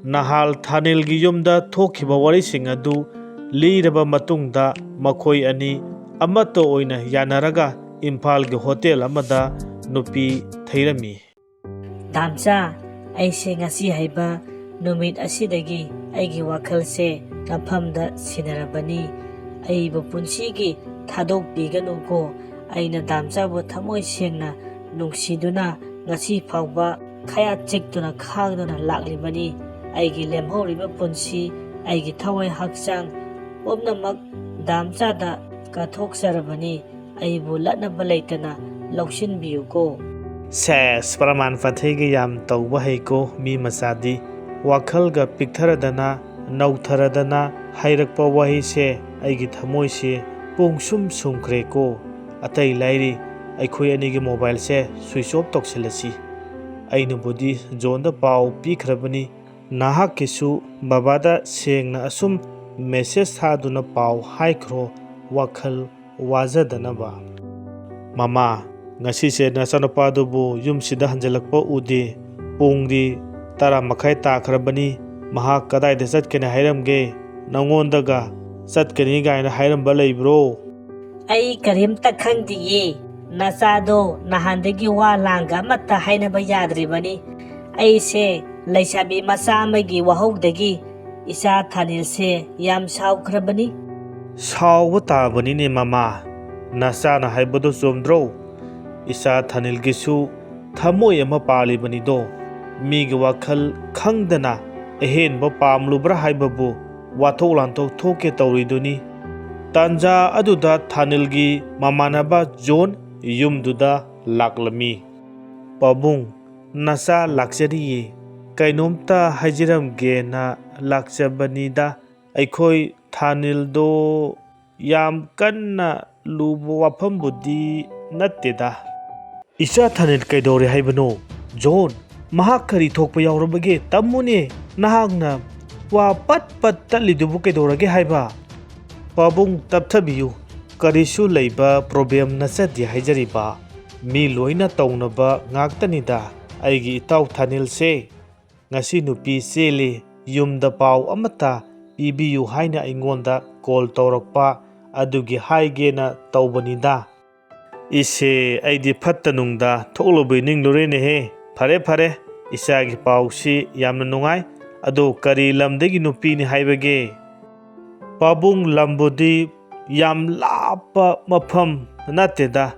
ꯅꯍꯥꯜ ꯊꯥꯅꯤꯜꯒꯤ ꯌꯨꯝꯗ ꯊꯣꯛꯈꯤꯕ ꯋꯥꯔꯤꯁꯤꯡ ꯑꯗꯨ ꯂꯤꯔꯕ ꯃꯇꯨꯡꯗ ꯃꯈꯣꯏ ꯑꯅꯤ ꯑꯃꯠꯇ ꯑꯣꯏꯅ ꯌꯥꯅꯔꯒ ꯏꯝꯐꯥꯜꯒꯤ ꯍꯣꯇꯦꯜ ꯑꯃꯗ ꯅꯨꯄꯤ ꯊꯩꯔꯝꯃꯤ꯫ ꯗꯥꯝꯆꯥ, ꯑꯩꯁꯦ ꯉꯁꯤ ꯍꯥꯏꯕ ꯅꯨꯃꯤꯠ ꯑꯁꯤꯗꯒꯤ ꯑꯩꯒꯤ ꯋꯥꯈꯜꯁꯦ ꯅꯐꯝꯗ ꯁꯤꯟꯅꯔꯕꯅꯤ꯫ ꯑꯩꯕꯨ ꯄꯨꯟꯁꯤꯒꯤ ꯊꯥꯗꯣꯛꯄꯤꯒꯅꯨꯀꯣ꯫ ꯑꯩꯅ ꯗꯥꯝꯆꯥꯕꯨ ꯊꯃꯣꯏ ꯁꯦꯡꯅ ꯅꯨꯡꯁꯤꯗꯨꯅ ꯉꯁꯤ ꯐꯥꯎꯕ ꯈꯌꯥꯠ ꯆꯤꯛꯇꯨꯅ ꯈꯥꯡꯗꯨꯅ ꯂꯥꯛꯂꯤꯕꯅꯤ꯫ ꯑꯩꯒꯤ ꯂꯦꯝꯍꯧꯔꯤꯕ ꯄꯨꯟꯁꯤ, ꯑꯩꯒꯤ ꯊꯋꯥꯏ ꯍꯛꯆꯥꯡ ꯄꯨꯝꯅꯃꯛ ꯗꯥꯝꯆꯥꯗ ꯀꯠꯊꯣꯛꯆꯔꯕꯅꯤ꯫ ꯑꯩꯕꯨ ꯂꯠꯅꯕ ꯂꯩꯇꯅ ꯂꯧꯁꯤꯟꯕꯤꯌꯨꯀꯣ꯫ ꯁꯦꯁ, ꯄ꯭ꯔꯃꯥꯟ ꯄꯥꯟꯊꯩꯒ ꯌꯥꯝ ꯇꯧꯕ ꯍꯩꯀꯣ ꯃꯤ ꯃꯆꯥꯗꯤ꯫ ꯋꯥꯈꯜꯒ ꯄꯤꯛꯊꯔꯗꯅ, ꯅꯧꯊꯔꯗꯅ ꯍꯥꯏꯔꯛꯄ ꯋꯥꯍꯩꯁꯦ ꯑꯩꯒꯤ ꯊꯃꯣꯏꯁꯦ ꯄꯨꯡ ꯁꯨꯝ ꯁꯨꯝꯈ꯭ꯔꯦꯀꯣ꯫ ꯑꯇꯩ ꯂꯥꯏꯔꯤ, ꯑꯩꯈꯣꯏ ꯑꯅꯤꯒꯤ ꯃꯣꯕꯥꯏꯜꯁꯦ ꯁ꯭ꯋꯤꯆ ꯑꯣꯐ ꯇꯧꯁꯤꯜꯂꯁꯤ꯫ ꯑꯩꯅꯕꯨꯗꯤ ꯖꯣꯟꯗ ꯄꯥꯎ ꯄꯤꯈ꯭ꯔꯕꯅꯤ, ꯅꯍꯥꯛꯀꯤꯁꯨ ꯕꯕꯥꯗ ꯁꯦꯡꯅ ꯑꯁꯨꯝ ꯃꯦꯁꯦꯖ ꯊꯥꯗꯨꯅ ꯄꯥꯎ ꯍꯥꯏꯈ꯭ꯔꯣ, ꯋꯥꯈꯜ ꯋꯥꯖꯗꯅꯕ꯫ ꯃꯃꯥ, "ꯉꯁꯤꯁꯦ ꯅꯆꯥꯅꯨꯄꯥꯗꯨꯕꯨ ꯌꯨꯝꯁꯤꯗ ꯍꯟꯖꯤꯜꯂꯛꯄ ꯎꯗꯦ꯫ ꯄꯨꯡꯗꯤ ꯇꯔꯥ ꯃꯈꯥꯏ ꯇꯥꯈ꯭ꯔꯕꯅꯤ꯫ ꯃꯍꯥꯛ ꯀꯗꯥꯏꯗ ꯆꯠꯀꯅꯤ ꯍꯥꯏꯔꯝꯒꯦ? ꯅꯉꯣꯟꯗꯒ ꯆꯠꯀꯅꯤ ꯀꯥꯏꯅ ꯍꯥꯏꯔꯝꯕ ꯂꯩꯕ꯭ꯔꯣ?" "ꯑꯩ ꯀꯔꯤꯝꯇ ꯈꯪꯗꯤꯌꯦ꯫ ꯅꯆꯥꯗꯣ ꯅꯍꯥꯟꯗꯒꯤ ꯋꯥ ꯂꯥꯡꯒ ꯑꯃꯠꯇ ꯍꯥꯏꯅꯕ ꯌꯥꯗ꯭ꯔꯤꯕꯅꯤ꯫ ꯑꯩꯁꯦ ꯂꯩꯁꯥꯕꯤ ꯃꯆꯥ ꯑꯃꯒꯤ ꯋꯥꯍꯧꯗꯒꯤ ꯏꯆꯥ ꯊꯥꯅꯤꯜꯁꯦ ꯌꯥꯝ ꯁꯥꯎꯈ꯭ꯔꯕꯅꯤ꯫" "ꯁꯥꯎꯕ ꯇꯥꯕꯅꯤꯅꯦ ꯃꯃꯥ, ꯅꯆꯥꯅ ꯍꯥꯏꯕꯗꯨ ꯆꯨꯝꯗ꯭ꯔꯣ? ꯏꯆꯥ ꯊꯥꯅꯤꯜꯒꯤꯁꯨ ꯊꯃꯣꯏ ꯑꯃ ꯄꯥꯜꯂꯤꯕꯅꯤꯗꯣ꯫ ꯃꯤꯒꯤ ꯋꯥꯈꯜ ꯈꯪꯗꯅ ꯑꯍꯦꯟꯕ ꯄꯥꯝꯂꯨꯕ꯭ꯔꯥ ꯍꯥꯏꯕꯕꯨ ꯋꯥꯊꯣꯛ ꯂꯥꯟꯊꯣꯛ ꯊꯣꯛꯀꯦ ꯇꯧꯔꯤꯗꯨꯅꯤ꯫" ꯇꯥꯟꯖꯥ ꯑꯗꯨꯗ ꯊꯥꯅꯤꯜꯒꯤ ꯃꯃꯥꯟꯅꯕ ꯖꯣꯟ ꯌꯨꯝꯗꯨꯗ ꯂꯥꯛꯂꯝꯃꯤ꯫ "ꯄꯥꯕꯨꯡ, ꯅꯆꯥ ꯂꯥꯛꯆꯔꯤꯌꯦ꯫ ꯀꯩꯅꯣꯝꯇ ꯍꯥꯏꯖꯔꯝꯒꯦꯅ ꯂꯥꯛꯆꯕꯅꯤꯗ꯫ ꯑꯩꯈꯣꯏ ꯊꯥꯅꯤꯜꯗꯣ ꯌꯥꯝ ꯀꯟꯅ ꯂꯨꯕ ꯋꯥꯐꯝꯕꯨꯗꯤ ꯅꯠꯇꯦꯗ꯫" "ꯏꯆꯥ ꯊꯥꯅꯤꯜ ꯀꯩꯗꯧꯔꯦ ꯍꯥꯏꯕꯅꯣ? ꯖꯣꯟ, ꯃꯍꯥꯛ ꯀꯔꯤ ꯊꯣꯛꯄ ꯌꯥꯎꯔꯕꯒꯦ? ꯇꯝꯃꯨꯅꯦ, ꯅꯍꯥꯛꯅ ꯋꯥ ꯄꯠ ꯄꯠ ꯇꯠꯂꯤꯗꯨꯕꯨ ꯀꯩꯗꯧꯔꯒꯦ ꯍꯥꯏꯕ?" "ꯄꯥꯕꯨꯡ ꯇꯞꯊꯕꯤꯌꯨ, ꯀꯔꯤꯁꯨ ꯂꯩꯕ ꯄ꯭ꯔꯣꯕ꯭ꯂꯦꯝ ꯅꯠꯆꯗꯦ ꯍꯥꯏꯖꯔꯤꯕ꯫ ꯃꯤ ꯂꯣꯏꯅ ꯇꯧꯅꯕ ꯉꯥꯛꯇꯅꯤꯗ꯫ ꯑꯩꯒꯤ ꯏꯇꯥꯎ ꯊꯥꯅꯤꯜꯁꯦ ꯉꯁꯤ ꯅꯨꯄꯤ ꯆꯦꯜꯂꯤ, ꯌꯨꯝꯗ ꯄꯥꯎ ꯑꯃꯠꯇ ꯄꯤꯕꯤꯌꯨ ꯍꯥꯏꯅ ꯑꯩꯉꯣꯟꯗ ꯀꯣꯜ ꯇꯧꯔꯛꯄ ꯑꯗꯨꯒꯤ ꯍꯥꯏꯒꯦꯅ ꯇꯧꯕꯅꯤꯗ꯫" "ꯏꯁꯦ, ꯑꯩꯗꯤ ꯐꯠꯇ ꯅꯨꯡꯗ ꯊꯣꯛꯂꯨꯕꯩ ꯅꯤꯡꯂꯨꯔꯦꯅꯦꯍꯦ꯫ ꯐꯔꯦ ꯐꯔꯦ, ꯏꯆꯥꯒꯤ ꯄꯥꯎꯁꯤ ꯌꯥꯝꯅ ꯅꯨꯡꯉꯥꯏ꯫ ꯑꯗꯣ ꯀꯔꯤ ꯂꯝꯗꯒꯤ ꯅꯨꯄꯤꯅꯤ ꯍꯥꯏꯕꯒꯦ?" "ꯄꯥꯕꯨꯡ, ꯂꯝꯕꯨꯗꯤ ꯌꯥꯝ ꯂꯥꯞꯄ ꯃꯐꯝ ꯅꯠꯇꯦꯗ,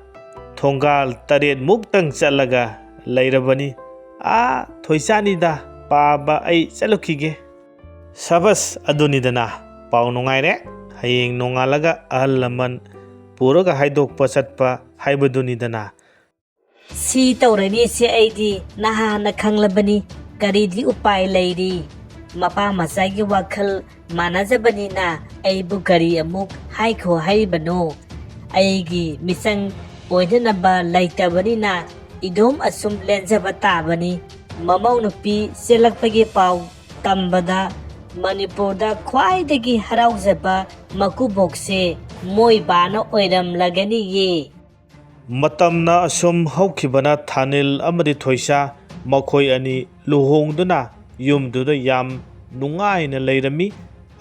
ꯊꯣꯡꯒꯥꯜ ꯇꯔꯦꯠ ꯃꯨꯛꯇꯪ ꯆꯠꯂꯒ ꯂꯩꯔꯕꯅꯤ꯫ ꯑꯥ ꯊꯣꯏꯁꯥꯅꯤꯗ ꯄꯥꯕ, ꯑꯩ ꯆꯠꯂꯨꯈꯤꯒꯦ꯫" "ꯁꯕꯁ, ꯑꯗꯨꯅꯤꯗꯅ ꯄꯥꯎ ꯅꯨꯡꯉꯥꯏꯔꯦ꯫ ꯍꯌꯦꯡ ꯅꯣꯡꯉꯥꯜꯂꯒ ꯑꯍꯜ ꯂꯃꯟ ꯄꯨꯔꯒ ꯍꯥꯏꯗꯣꯛꯄ ꯆꯠꯄ ꯍꯥꯏꯕꯗꯨꯅꯤꯗꯅ꯫" "ꯁꯤ ꯇꯧꯔꯅꯤꯁꯦ ꯑꯩꯗꯤ ꯅꯍꯥꯟꯅ ꯈꯪꯂꯕꯅꯤ꯫ ꯀꯔꯤꯗꯤ ꯎꯄꯥꯏ ꯂꯩꯔꯤ? ꯃꯄꯥ ꯃꯆꯥꯒꯤ ꯋꯥꯈꯜ ꯃꯥꯟꯅꯖꯕꯅꯤꯅ ꯑꯩꯕꯨ ꯀꯔꯤ ꯑꯃꯨꯛ ꯍꯥꯏꯈꯣ ꯍꯥꯏꯔꯤꯕꯅꯣ? ꯑꯩꯒꯤ ꯃꯤꯆꯪ ꯑꯣꯏꯅꯅꯕ ꯂꯩꯇꯕꯅꯤꯅ ꯏꯗꯣꯝ ꯑꯁꯨꯝ ꯂꯦꯟꯖꯕ ꯇꯥꯕꯅꯤ꯫" ꯃꯃꯧ ꯅꯨꯄꯤ ꯆꯦꯜꯂꯛꯄꯒꯤ ꯄꯥꯎ ꯇꯝꯕꯗ ꯃꯅꯤꯄꯨꯔꯗ ꯈ꯭ꯋꯥꯏꯗꯒꯤ ꯍꯔꯥꯎꯖꯕ ꯃꯀꯨꯕꯣꯛꯁꯦ ꯃꯣꯏꯕꯥꯅ ꯑꯣꯏꯔꯝꯂꯒꯅꯤꯌꯦ꯫ ꯃꯇꯝꯅ ꯑꯁꯨꯝ ꯍꯧꯈꯤꯕꯅ ꯊꯥꯅꯤꯜ ꯑꯃꯗꯤ ꯊꯣꯏꯁꯥ ꯃꯈꯣꯏ ꯑꯅꯤ ꯂꯨꯍꯣꯡꯗꯨꯅ ꯌꯨꯝꯗꯨꯗ ꯌꯥꯝ ꯅꯨꯡꯉꯥꯏꯅ ꯂꯩꯔꯝꯃꯤ꯫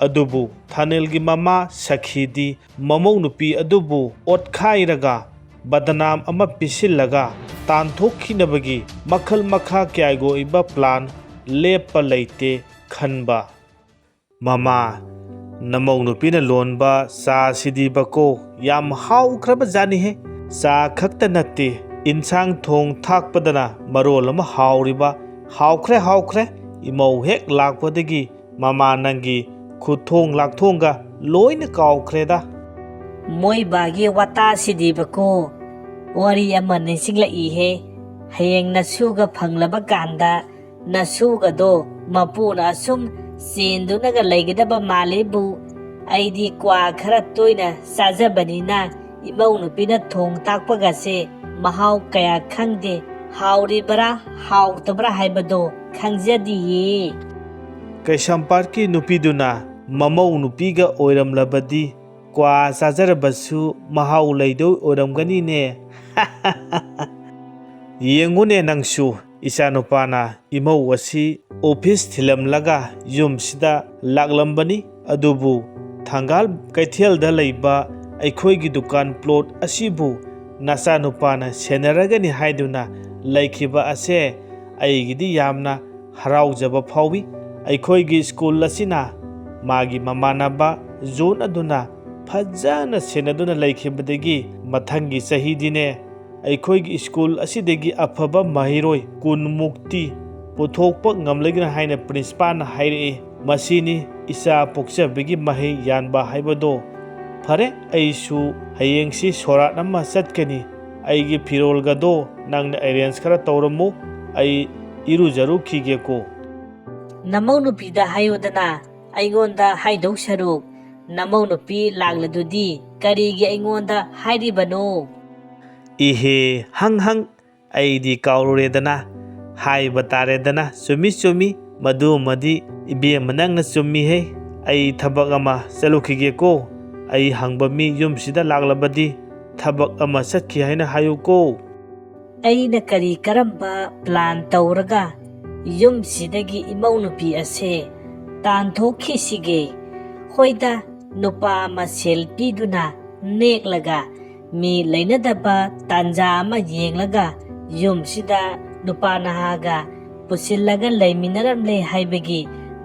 ꯑꯗꯨꯕꯨ ꯊꯥꯅꯤꯜꯒꯤ ꯃꯃꯥ ꯁꯈꯤꯗꯤ ꯃꯃꯧ ꯅꯨꯄꯤ ꯑꯗꯨꯕꯨ ꯑꯣꯠꯈꯥꯏꯔꯒ ꯕꯗꯅꯥꯝ ꯑꯃ ꯄꯤꯁꯤꯜꯂꯒ ꯇꯥꯟꯊꯣꯛꯈꯤꯅꯕꯒꯤ ꯃꯈꯜ ꯃꯈꯥ ꯀꯌꯥꯒꯤ ꯑꯣꯏꯕ ꯄ꯭ꯂꯥꯟ ꯂꯦꯞꯄ ꯂꯩꯇꯦ ꯈꯟꯕ꯫ "ꯃꯃꯥ, ꯅꯃꯧ ꯅꯨꯄꯤꯅ ꯂꯣꯟꯕ ꯆꯥꯁꯤꯗꯤꯕꯀꯣ ꯌꯥꯝ ꯍꯥꯎꯈ꯭ꯔꯕ ꯖꯥꯠꯅꯤꯍꯦ꯫ ꯆꯥ ꯈꯛꯇ ꯅꯠꯇꯦ, ꯏꯟꯁꯥꯡ ꯊꯣꯡ ꯊꯥꯛꯄꯗꯅ ꯃꯔꯣꯜ ꯑꯃ ꯍꯥꯎꯔꯤꯕ꯫ ꯍꯥꯎꯈ꯭ꯔꯦ, ꯍꯥꯎꯈ꯭ꯔꯦ꯫ ꯏꯃꯧ ꯍꯦꯛ ꯂꯥꯛꯄꯗꯒꯤ ꯃꯃꯥ ꯅꯪꯒꯤ ꯈꯨꯊꯣꯡ ꯂꯥꯛꯊꯣꯡꯒ ꯂꯣꯏꯅ ꯀꯥꯎꯈ꯭ꯔꯦꯗ꯫" ꯃꯣꯏ ꯕꯥꯒꯤ ꯋꯥꯇꯥꯁꯤꯗꯤꯕꯀꯣ, ꯋꯥꯔꯤ ꯑꯃ ꯅꯤꯡꯁꯤꯡꯂꯛꯏꯍꯦ꯫ ꯍꯌꯦꯡ ꯅꯁꯨꯒ ꯐꯪꯂꯕ ꯀꯥꯟꯗ ꯅꯁꯨꯒꯗꯣ ꯃꯄꯨꯅ ꯑꯁꯨꯝ ꯆꯦꯟꯗꯨꯅꯒ ꯂꯩꯒꯗꯕ ꯃꯥꯜꯂꯤꯕꯨ꯫ ꯑꯩꯗꯤ ꯀ꯭ꯋꯥ ꯈꯔ ꯇꯣꯏꯅ ꯆꯥꯖꯕꯅꯤꯅ ꯏꯃꯧ ꯅꯨꯄꯤꯅ ꯊꯣꯡ ꯇꯥꯛꯄꯒꯁꯦ ꯃꯍꯥꯎ ꯀꯌꯥ ꯈꯪꯗꯦ꯫ ꯍꯥꯎꯔꯤꯕ꯭ꯔꯥ ꯍꯥꯎꯇꯕ꯭ꯔꯥ ꯍꯥꯏꯕꯗꯣ ꯈꯪꯖꯗꯤꯌꯦ꯫ ꯀꯩꯁꯥꯝꯄꯥꯠꯀꯤ ꯅꯨꯄꯤꯗꯨꯅ ꯃꯃꯧ ꯅꯨꯄꯤꯒ ꯑꯣꯏꯔꯝꯂꯕꯗꯤ ꯀ꯭ꯋꯥ ꯆꯥꯖꯔꯕꯁꯨ ꯃꯍꯥꯎ ꯂꯩꯗꯣꯏ ꯑꯣꯏꯔꯝꯒꯅꯤꯅꯦ꯫ ꯌꯦꯡꯉꯨꯅꯦ ꯅꯪꯁꯨ, ꯏꯆꯥꯅꯨꯄꯥꯅ ꯏꯃꯧ ꯑꯁꯤ ꯑꯣꯐꯤꯁ ꯊꯤꯜꯂꯝꯂꯒ ꯌꯨꯝꯁꯤꯗ ꯂꯥꯛꯂꯝꯕꯅꯤ꯫ ꯑꯗꯨꯕꯨ ꯊꯪꯒꯥꯜ ꯀꯩꯊꯦꯜꯗ ꯂꯩꯕ ꯑꯩꯈꯣꯏꯒꯤ ꯗꯨꯀꯥꯟ ꯄ꯭ꯂꯣꯠ ꯑꯁꯤꯕꯨ ꯅꯆꯥꯅꯨꯄꯥꯅ ꯁꯦꯟꯅꯔꯒꯅꯤ ꯍꯥꯏꯗꯨꯅ ꯂꯩꯈꯤꯕ ꯑꯁꯦ ꯑꯩꯒꯤꯗꯤ ꯌꯥꯝꯅ ꯍꯔꯥꯎꯖꯕ ꯐꯥꯎꯏ꯫ ꯑꯩꯈꯣꯏꯒꯤ ꯁ꯭ꯀꯨꯜ ꯑꯁꯤꯅ ꯃꯥꯒꯤ ꯃꯃꯥꯟꯅꯕ ꯖꯣꯟ ꯑꯗꯨꯅ ꯐꯖꯅ ꯁꯦꯟꯅꯗꯨꯅ ꯂꯩꯈꯤꯕꯗꯒꯤ ꯃꯊꯪꯒꯤ ꯆꯍꯤꯗꯤꯅꯦ, ꯑꯩꯈꯣꯏꯒꯤ ꯁ꯭ꯀꯨꯜ ꯑꯁꯤꯗꯒꯤ ꯑꯐꯕ ꯃꯍꯩꯔꯣꯏ ꯀꯨꯟ ꯃꯨꯛꯇꯤ ꯄꯨꯊꯣꯛꯄ ꯉꯝꯂꯒꯅꯤ ꯍꯥꯏꯅ ꯄ꯭ꯔꯤꯟꯁꯤꯄꯥꯜꯅ ꯍꯥꯏꯔꯛꯏ꯫ ꯃꯁꯤꯅꯤ ꯏꯆꯥ ꯄꯣꯛꯆꯕꯒꯤ ꯃꯍꯩ ꯌꯥꯟꯕ ꯍꯥꯏꯕꯗꯣ꯫ ꯐꯔꯦ, ꯑꯩꯁꯨ ꯍꯌꯦꯡꯁꯤ ꯁꯣꯔꯥꯠ ꯑꯃ ꯆꯠꯀꯅꯤ꯫ ꯑꯩꯒꯤ ꯐꯤꯔꯣꯜꯒꯗꯣ ꯅꯪꯅ ꯑꯦꯔꯦꯟꯖ ꯈꯔ ꯇꯧꯔꯝꯃꯨ, ꯑꯩ ꯏꯔꯨꯖꯔꯨꯈꯤꯒꯦꯀꯣ꯫ ꯅꯃꯧ ꯅꯨꯄꯤꯗ ꯍꯥꯏꯌꯨꯗꯅ, ꯑꯩꯉꯣꯟꯗ ꯍꯥꯏꯗꯧ ꯁꯔꯨꯛ ꯅꯃꯧ ꯅꯨꯄꯤ ꯂꯥꯛꯂꯗꯨꯗꯤ ꯀꯔꯤꯒꯤ ꯑꯩꯉꯣꯟꯗ ꯍꯥꯏꯔꯤꯕꯅꯣ? ꯏꯍꯦ, ꯍꯪ ꯍꯪ, ꯑꯩꯗꯤ ꯀꯥꯎꯔꯨꯔꯦꯗꯅ꯫ ꯍꯥꯏꯕ ꯇꯥꯔꯦꯗꯅ, ꯆꯨꯝꯃꯤ ꯆꯨꯝꯃꯤ, ꯃꯗꯨꯃꯗꯤ ꯏꯕꯦꯝꯃ ꯅꯪꯅ ꯆꯨꯝꯃꯤꯍꯦ꯫ ꯑꯩ ꯊꯕꯛ ꯑꯃ ꯆꯠꯂꯨꯈꯤꯒꯦꯀꯣ꯫ ꯑꯩ ꯍꯪꯕ ꯃꯤ ꯌꯨꯝꯁꯤꯗ ꯂꯥꯛꯂꯕꯗꯤ ꯊꯕꯛ ꯑꯃ ꯆꯠꯈꯤ ꯍꯥꯏꯅ ꯍꯥꯏꯌꯨꯀꯣ꯫ ꯑꯩꯅ ꯀꯔꯤ ꯀꯔꯝꯕ plan ꯇꯧꯔꯒ ꯌꯨꯝꯁꯤꯗꯒꯤ ꯏꯃꯧ ꯅꯨꯄꯤ ꯑꯁꯦ ꯇꯥꯟꯊꯣꯛꯈꯤꯁꯤꯒꯦ? ꯍꯣꯏꯗ, ꯅꯨꯄꯥ ꯑꯃ ꯁꯦꯜ ꯄꯤꯗꯨꯅ ꯅꯦꯛꯂꯒ ꯃꯤ ꯂꯩꯅꯗꯕ ꯇꯥꯟꯖꯥ ꯑꯃ ꯌꯦꯡꯂꯒ ꯌꯨꯝꯁꯤꯗ ꯅꯨꯄꯥ ꯅꯍꯥꯒ ꯄꯨꯁꯤꯜꯂꯒ ꯂꯩꯃꯤꯟꯅꯔꯝꯂꯦ ꯍꯥꯏꯕꯒꯤ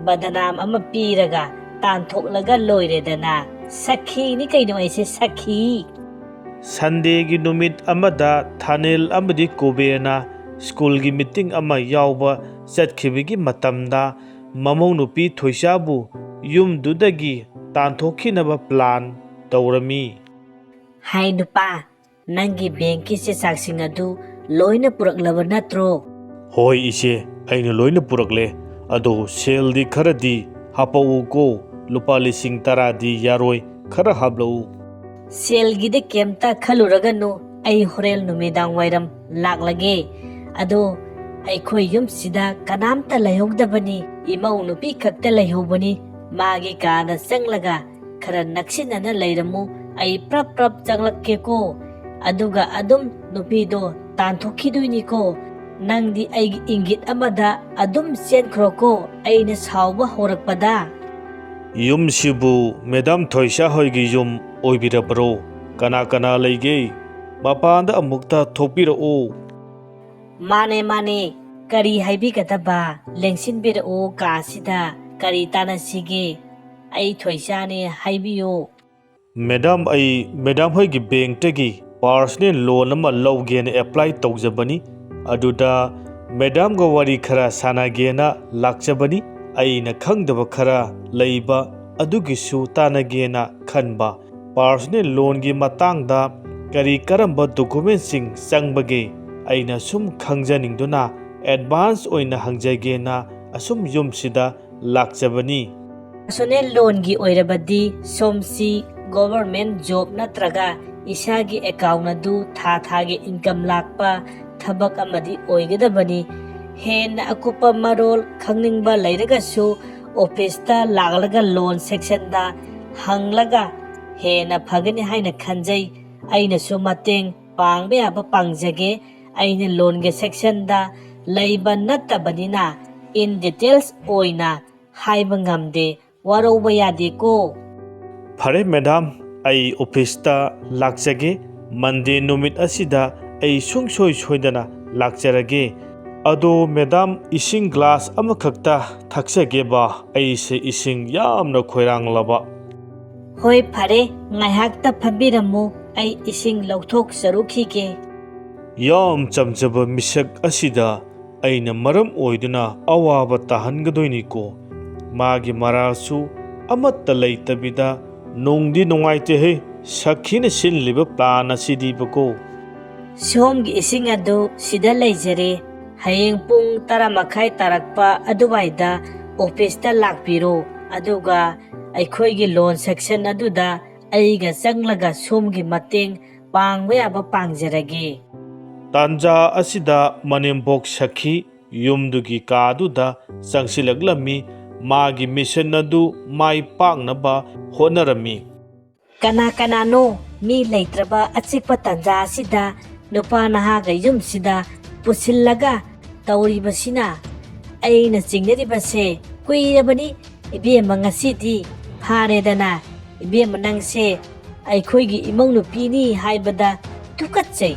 ꯕꯗꯅꯥꯝ ꯑꯃ ꯄꯤꯔꯒ ꯇꯥꯟꯊꯣꯛꯂꯒ ꯂꯣꯏꯔꯦꯗꯅ꯫ ꯁꯈꯤꯅꯤ ꯀꯩꯅꯣ ꯑꯩꯁꯦ, ꯁꯈꯤ꯫ Sundayꯒꯤ ꯅꯨꯃꯤꯠ ꯑꯃꯗ ꯊꯥꯅꯦꯜ ꯑꯃꯗꯤ ꯀꯨꯕꯦꯔꯅ schoolꯒꯤ meeting ꯑꯃ ꯌꯥꯎꯕ ꯆꯠꯈꯤꯕꯒꯤ ꯃꯇꯝꯗ ꯃꯃꯧ ꯅꯨꯄꯤ ꯊꯣꯏꯁꯥꯕꯨ ꯌꯨꯝꯗꯨꯗꯒꯤ ꯇꯥꯟꯊꯣꯛꯈꯤꯅꯕ plan ꯇꯧꯔꯝꯃꯤ꯫ ꯍꯥꯏ ꯅꯨꯄꯥ, ꯅꯪꯒꯤ bankꯀꯤ ꯆꯦ ꯆꯥꯡꯁꯤꯡ ꯑꯗꯨ ꯂꯣꯏꯅ ꯄꯨꯔꯛꯂꯕ ꯅꯠꯇ꯭ꯔꯣ? ꯍꯣꯏ ꯏꯆꯦ, ꯑꯩꯅ ꯂꯣꯏꯅ ꯄꯨꯔꯛꯂꯦ꯫ ꯑꯗꯣ ꯁꯦꯜꯗꯤ ꯈꯔꯗꯤ ꯍꯥꯄꯛꯎꯀꯣ, ꯂꯨꯄꯥ ꯂꯤꯁꯤꯡ ꯇꯔꯥꯗꯤ ꯌꯥꯔꯣꯏ, ꯈꯔ ꯍꯥꯞꯂꯛꯎ꯫ ꯁꯦꯜꯒꯤꯗꯤ ꯀꯩꯝꯇ ꯈꯜꯂꯨꯔꯒꯅꯨ, ꯑꯩ ꯍꯣꯔꯦꯟ ꯅꯨꯃꯤꯗꯥꯡ ꯋꯥꯏꯔꯝ ꯂꯥꯛꯂꯒꯦ꯫ ꯑꯗꯣ ꯑꯩꯈꯣꯏ ꯌꯨꯝꯁꯤꯗ ꯀꯅꯥꯝꯇ ꯂꯩꯍꯧꯗꯕꯅꯤ, ꯏꯃꯧ ꯅꯨꯄꯤ ꯈꯛꯇ ꯂꯩꯍꯧꯕꯅꯤ꯫ ꯃꯥꯒꯤ ꯀꯥꯗ ꯆꯪꯂꯒ ꯈꯔ ꯅꯛꯁꯤꯟꯅꯅ ꯂꯩꯔꯝꯃꯨ, ꯑꯩ ꯄ꯭ꯔꯞ ꯄ꯭ꯔꯞ ꯆꯪꯂꯛꯀꯦꯀꯣ꯫ ꯑꯗꯨꯒ ꯑꯗꯨꯝ ꯅꯨꯄꯤꯗꯣ ꯇꯥꯟꯊꯣꯛꯈꯤꯗꯣꯏꯅꯤꯀꯣ꯫ ꯅꯪꯗꯤ ꯑꯩꯒꯤ ꯏꯪꯒꯤꯠ ꯑꯃꯗ ꯑꯗꯨꯝ ꯆꯦꯟꯈ꯭ꯔꯣꯀꯣ, ꯑꯩꯅ ꯁꯥꯎꯕ ꯍꯧꯔꯛꯄꯗ꯫ ꯌꯨꯝꯁꯤꯕꯨ ꯃꯦꯗꯥꯝ ꯊꯣꯏꯁꯥ ꯍꯣꯏꯒꯤ ꯌꯨꯝ ꯑꯣꯏꯕꯤꯔꯕ꯭ꯔꯣ? ꯀꯅꯥ ꯀꯅꯥ ꯂꯩꯒꯦ? ꯃꯄꯥꯟꯗ ꯑꯃꯨꯛꯇ ꯊꯣꯛꯄꯤꯔꯛꯎ꯫ ꯃꯥꯅꯦ, ꯃꯥꯅꯦ꯫ ꯀꯔꯤ ꯍꯥꯏꯕꯤꯒꯗꯕ? ꯂꯦꯡꯁꯤꯟꯕꯤꯔꯛꯎ ꯀꯥꯁꯤꯗ꯫ ꯀꯔꯤ ꯇꯥꯟꯅꯁꯤꯒꯦ? ꯑꯩ ꯊꯣꯏꯁꯥꯅꯦ, ꯍꯥꯏꯕꯤꯌꯨ꯫ ꯃꯦꯗꯥꯝ, ꯑꯩ ꯃꯦꯗꯥꯝ ꯍꯣꯏꯒꯤ bankꯇꯒꯤ personal loan ꯑꯃ ꯂꯧꯒꯦꯅ apply ꯇꯧꯖꯕꯅꯤ꯫ ꯑꯗꯨꯗ ꯃꯦꯗꯥꯝꯒ ꯋꯥꯔꯤ ꯈꯔ ꯁꯥꯟꯅꯒꯦꯅ ꯂꯥꯛꯆꯕꯅꯤ꯫ ꯑꯩꯅ ꯈꯪꯗꯕ ꯈꯔ ꯂꯩꯕ ꯑꯗꯨꯒꯤꯁꯨ ꯇꯥꯟꯅꯒꯦꯅ ꯈꯟꯕ꯫ Personal loanꯒꯤ ꯃꯇꯥꯡꯗ ꯀꯔꯤ ꯀꯔꯝꯕ documentꯁꯤꯡ ꯆꯪꯕꯒꯦ? ꯑꯩꯅ ꯁꯨꯝ ꯈꯪꯖꯅꯤꯡꯗꯨꯅ advance ꯑꯣꯏꯅ ꯍꯪꯖꯒꯦꯅ ꯑꯁꯨꯝ ꯌꯨꯝꯁꯤꯗ ꯂꯥꯛꯆꯕꯅꯤ꯫ Personal loanꯒꯤ ꯑꯣꯏꯔꯕꯗꯤ ꯁꯣꯝꯁꯤ government job ꯅꯠꯇ꯭ꯔꯒ ꯏꯁꯥꯒꯤ account ꯑꯗꯨ ꯊꯥ ꯊꯥꯒꯤ income ꯂꯥꯛꯄ ꯊꯕꯛ ꯑꯃꯗꯤ ꯑꯣꯏꯒꯗꯕꯅꯤ꯫ ꯍꯦꯟꯅ ꯑꯀꯨꯞꯄ ꯃꯔꯣꯜ ꯈꯪꯅꯤꯡꯕ ꯂꯩꯔꯒꯁꯨ officeꯇ ꯂꯥꯛꯂꯒ loan sectionꯗ ꯍꯪꯂꯒ ꯍꯦꯟꯅ ꯐꯒꯅꯤ ꯍꯥꯏꯅ ꯈꯟꯖꯩ꯫ ꯑꯩꯅꯁꯨ ꯃꯇꯦꯡ ꯄꯥꯡꯕ ꯌꯥꯕ ꯄꯥꯡꯖꯒꯦ꯫ ꯑꯩꯅ ꯂꯣꯟꯒꯤ ꯁꯦꯛꯁꯟꯗ ꯂꯩꯕ ꯅꯠꯇꯕꯅꯤꯅ in details ꯑꯣꯏꯅ ꯍꯥꯏꯕ ꯉꯝꯗꯦ꯫ ꯋꯥꯔꯧꯕ ꯌꯥꯗꯦꯀꯣ꯫ ꯐꯔꯦ ꯃꯦꯗꯥꯝ, ꯑꯩ ꯑꯣꯐꯤꯁꯇ ꯂꯥꯛꯆꯒꯦ꯫ ꯃꯟꯗꯦ ꯅꯨꯃꯤꯠ ꯑꯁꯤꯗ ꯑꯩ ꯁꯨꯡꯁꯣꯏ ꯁꯣꯏꯗꯅ ꯂꯥꯛꯆꯔꯒꯦ꯫ ꯑꯗꯣ ꯃꯦꯗꯥꯝ, ꯏꯁꯤꯡ ꯒ꯭ꯂꯥꯁ ꯑꯃꯈꯛꯇ ꯊꯛꯆꯒꯦꯕ꯫ ꯑꯩꯁꯦ ꯏꯁꯤꯡ ꯌꯥꯝꯅ ꯈꯣꯏꯔꯥꯡꯂꯕ꯫ ꯍꯣꯏ, ꯐꯔꯦ, ꯉꯥꯏꯍꯥꯛꯇ ꯐꯝꯕꯤꯔꯝꯃꯨ, ꯑꯩ ꯏꯁꯤꯡ ꯂꯧꯊꯣꯛꯆꯔꯨꯈꯤꯒꯦ꯫ ꯌꯥꯝ ꯆꯝꯖꯕ ꯃꯤꯁꯛ ꯑꯁꯤꯗ ꯑꯩꯅ ꯃꯔꯝ ꯑꯣꯏꯗꯨꯅ ꯑꯋꯥꯕ ꯇꯥꯍꯟꯒꯗꯣꯏꯅꯤꯀꯣ꯫ ꯃꯥꯒꯤ ꯃꯔꯥꯜꯁꯨ ꯑꯃꯠꯇ ꯂꯩꯇꯕꯤꯗ꯫ ꯅꯨꯡꯗꯤ ꯅꯨꯡꯉꯥꯏꯇꯦꯍꯦ, ꯁꯈꯤꯅ ꯁꯤꯜꯂꯤꯕ ꯄ꯭ꯂꯥꯟ ꯑꯁꯤꯗꯤꯕꯀꯣ꯫ ꯁꯣꯝꯒꯤ ꯏꯁꯤꯡ ꯑꯗꯨ ꯁꯤꯗ ꯂꯩꯖꯔꯦ꯫ ꯍꯌꯦꯡ ꯄꯨꯡ ꯇꯔꯥ ꯃꯈꯥꯏ ꯇꯥꯔꯛꯄ ꯑꯗꯨꯋꯥꯏꯗ ꯑꯣꯐꯤꯁꯇ ꯂꯥꯛꯄꯤꯔꯣ, ꯑꯗꯨꯒ ꯑꯩꯈꯣꯏꯒꯤ ꯂꯣꯟ ꯁꯦꯛꯁꯟ ꯑꯗꯨꯗ ꯑꯩꯒ ꯆꯪꯂꯒ ꯁꯣꯝꯒꯤ ꯃꯇꯦꯡ ꯄꯥꯡꯕ ꯌꯥꯕ ꯄꯥꯡꯖꯔꯒꯦ꯫ ꯇꯥꯟꯖꯥ ꯑꯁꯤꯗ ꯃꯅꯦꯝꯕꯣꯛ ꯁꯈꯤ ꯌꯨꯝꯗꯨꯒꯤ ꯀꯥꯗꯨꯗ ꯆꯪꯁꯤꯜꯂꯛꯂꯝꯃꯤ꯫ ꯃꯥꯒꯤ ꯃꯤꯁꯟ ꯑꯗꯨ ꯃꯥꯏ ꯄꯥꯛꯅꯕ ꯍꯣꯠꯅꯔꯝꯃꯤ꯫ ꯀꯅꯥ ꯀꯅꯥꯅꯣ? ꯃꯤ ꯂꯩꯇ꯭ꯔꯕ ꯑꯆꯤꯛꯄ ꯇꯥꯟꯖꯥ ꯑꯁꯤꯗ ꯅꯨꯄꯥ ꯅꯍꯥꯒ ꯌꯨꯝꯁꯤꯗ ꯄꯨꯁꯤꯜꯂꯒ ꯇꯧꯔꯤꯕꯁꯤꯅ? ꯑꯩꯅ ꯆꯤꯡꯅꯔꯤꯕꯁꯦ ꯀꯨꯏꯔꯕꯅꯤ ꯏꯕꯦꯝꯃ, ꯉꯁꯤꯗꯤ ꯐꯥꯔꯦꯗꯅ꯫ ꯏꯕꯦꯝꯃ, ꯅꯪꯁꯦ ꯑꯩꯈꯣꯏꯒꯤ ꯏꯃꯧ ꯅꯨꯄꯤꯅꯤ ꯍꯥꯏꯕꯗ ꯇꯨꯀꯠꯆꯩ꯫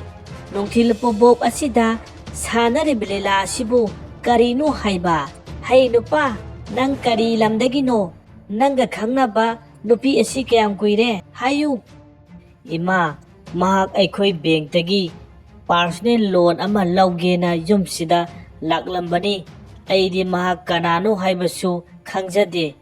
ꯅꯨꯡꯊꯤꯜ ꯄꯨꯡꯕꯣꯛ ꯑꯁꯤꯗ ꯁꯥꯟꯅꯔꯤꯕ ꯂꯤꯂꯥ ꯑꯁꯤꯕꯨ ꯀꯔꯤꯅꯣ ꯍꯥꯏꯕ? ꯍꯩ ꯅꯨꯄꯥ, ꯅꯪ ꯀꯔꯤ ꯂꯝꯗꯒꯤꯅꯣ? ꯅꯪꯒ ꯈꯪꯅꯕ ꯅꯨꯄꯤ ꯑꯁꯤ ꯀꯌꯥꯝ ꯀꯨꯏꯔꯦ? ꯍꯥꯏꯌꯨ꯫ ꯏꯃꯥ, ꯃꯍꯥꯛ ꯑꯩꯈꯣꯏ ꯕꯦꯡꯛꯇꯒꯤ ꯄꯥꯔꯁꯣꯅꯦꯜ ꯂꯣꯟ ꯑꯃ ꯂꯧꯒꯦꯅ ꯌꯨꯝꯁꯤꯗ ꯂꯥꯛꯂꯝꯕꯅꯤ꯫ ꯑꯩꯗꯤ ꯃꯍꯥꯛ ꯀꯅꯥꯅꯣ ꯍꯥꯏꯕꯁꯨ ꯈꯪꯖꯗꯦ꯫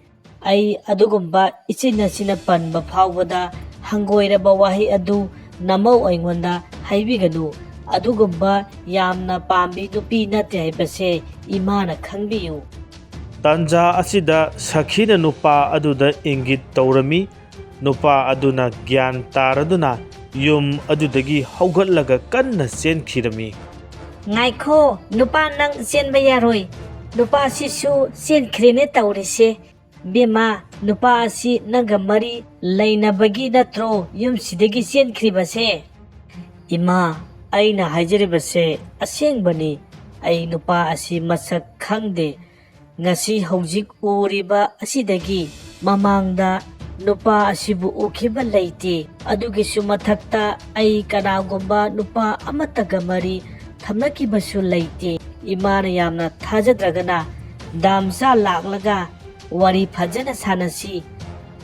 ꯑꯩ ꯑꯗꯨꯒꯨꯝꯕ ꯏꯆꯤꯟ ꯑꯁꯤꯅ ꯄꯟꯕ ꯐꯥꯎꯕꯗ ꯍꯪꯒꯣꯏꯔꯕ ꯋꯥꯍꯩ ꯑꯗꯨ ꯅꯃꯧ ꯑꯩꯉꯣꯟꯗ ꯍꯥꯏꯕꯤꯒꯅꯨ꯫ ꯑꯗꯨꯒꯨꯝꯕ ꯌꯥꯝꯅ ꯄꯥꯝꯕꯤ ꯅꯨꯄꯤ ꯅꯠꯇꯦ ꯍꯥꯏꯕꯁꯦ ꯏꯃꯥꯅ ꯈꯪꯕꯤꯌꯨ꯫ ꯇꯥꯟꯖꯥ ꯑꯁꯤꯗ ꯁꯈꯤꯅ ꯅꯨꯄꯥ ꯑꯗꯨꯗ ꯏꯪꯒꯤꯠ ꯇꯧꯔꯝꯃꯤ꯫ ꯅꯨꯄꯥ ꯑꯗꯨꯅ ꯒ꯭ꯌꯥꯟ ꯇꯥꯔꯗꯨꯅ ꯌꯨꯝ ꯑꯗꯨꯗꯒꯤ ꯍꯧꯒꯠꯂꯒ ꯀꯟꯅ ꯆꯦꯟꯈꯤꯔꯝꯃꯤ꯫ ꯉꯥꯏꯈꯣ, ꯅꯨꯄꯥ, ꯅꯪ ꯆꯦꯟꯕ ꯌꯥꯔꯣꯏ꯫ ꯅꯨꯄꯥꯁꯤꯁꯨ ꯆꯦꯟꯈ꯭ꯔꯦꯅꯦ ꯇꯧꯔꯤꯁꯦ꯫ "ꯕꯦꯝꯃ, ꯅꯨꯄꯥ ꯑꯁꯤ ꯅꯪꯒ ꯃꯔꯤ ꯂꯩꯅꯕꯒꯤ ꯅꯠꯇ꯭ꯔꯣ ꯌꯨꯝꯁꯤꯗꯒꯤ ꯆꯦꯟꯈ꯭ꯔꯤꯕꯁꯦ?" "ꯏꯃꯥ, ꯑꯩꯅ ꯍꯥꯏꯖꯔꯤꯕꯁꯦ ꯑꯁꯦꯡꯕꯅꯤ꯫ ꯑꯩ ꯅꯨꯄꯥ ꯑꯁꯤ ꯃꯁꯛ ꯈꯪꯗꯦ꯫ ꯉꯁꯤ ꯍꯧꯖꯤꯛ ꯎꯔꯤꯕ ꯑꯁꯤꯗꯒꯤ ꯃꯃꯥꯡꯗ ꯅꯨꯄꯥ ꯑꯁꯤꯕꯨ ꯎꯈꯤꯕ ꯂꯩꯇꯦ꯫ ꯑꯗꯨꯒꯤꯁꯨ ꯃꯊꯛꯇ ꯑꯩ ꯀꯅꯥꯒꯨꯝꯕ ꯅꯨꯄꯥ ꯑꯃꯠꯇꯒ ꯃꯔꯤ ꯊꯝꯅꯈꯤꯕꯁꯨ ꯂꯩꯇꯦ꯫ ꯏꯃꯥꯅ ꯌꯥꯝꯅ ꯊꯥꯖꯗ꯭ꯔꯒꯅ ꯗꯥꯝꯆꯥ ꯂꯥꯛꯂꯒ ꯋꯥꯔꯤ ꯐꯖꯅ ꯁꯥꯟꯅꯁꯤ꯫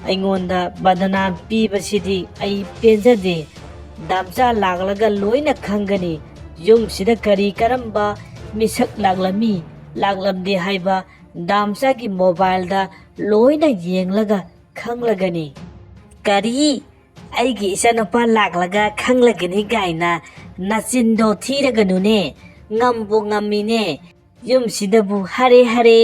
ꯑꯩꯉꯣꯟꯗ ꯕꯗꯅꯥꯝ ꯄꯤꯕꯁꯤꯗꯤ ꯑꯩ ꯄꯦꯟꯖꯗꯦ꯫ ꯗꯥꯝꯆꯥ ꯂꯥꯛꯂꯒ ꯂꯣꯏꯅ ꯈꯪꯒꯅꯤ꯫ ꯌꯨꯝꯁꯤꯗ ꯀꯔꯤ ꯀꯔꯝꯕ ꯃꯤꯁꯛ ꯂꯥꯛꯂꯝꯃꯤ, ꯂꯥꯛꯂꯝꯗꯦ ꯍꯥꯏꯕ ꯗꯥꯝꯆꯥꯒꯤ ꯃꯣꯕꯥꯏꯜꯗ ꯂꯣꯏꯅ ꯌꯦꯡꯂꯒ ꯈꯪꯂꯒꯅꯤ꯫" "ꯀꯔꯤ? ꯑꯩꯒꯤ ꯏꯆꯥꯅꯨꯄꯥ ꯂꯥꯛꯂꯒ ꯈꯪꯂꯒꯅꯤ ꯀꯥꯏꯅ ꯅꯆꯤꯟꯗꯣ ꯊꯤꯔꯒꯅꯨꯅꯦ꯫ ꯉꯝꯕꯨ ꯉꯝꯃꯤꯅꯦ꯫ ꯌꯨꯝꯁꯤꯗꯕꯨ ꯍꯔꯦ ꯍꯔꯦ꯫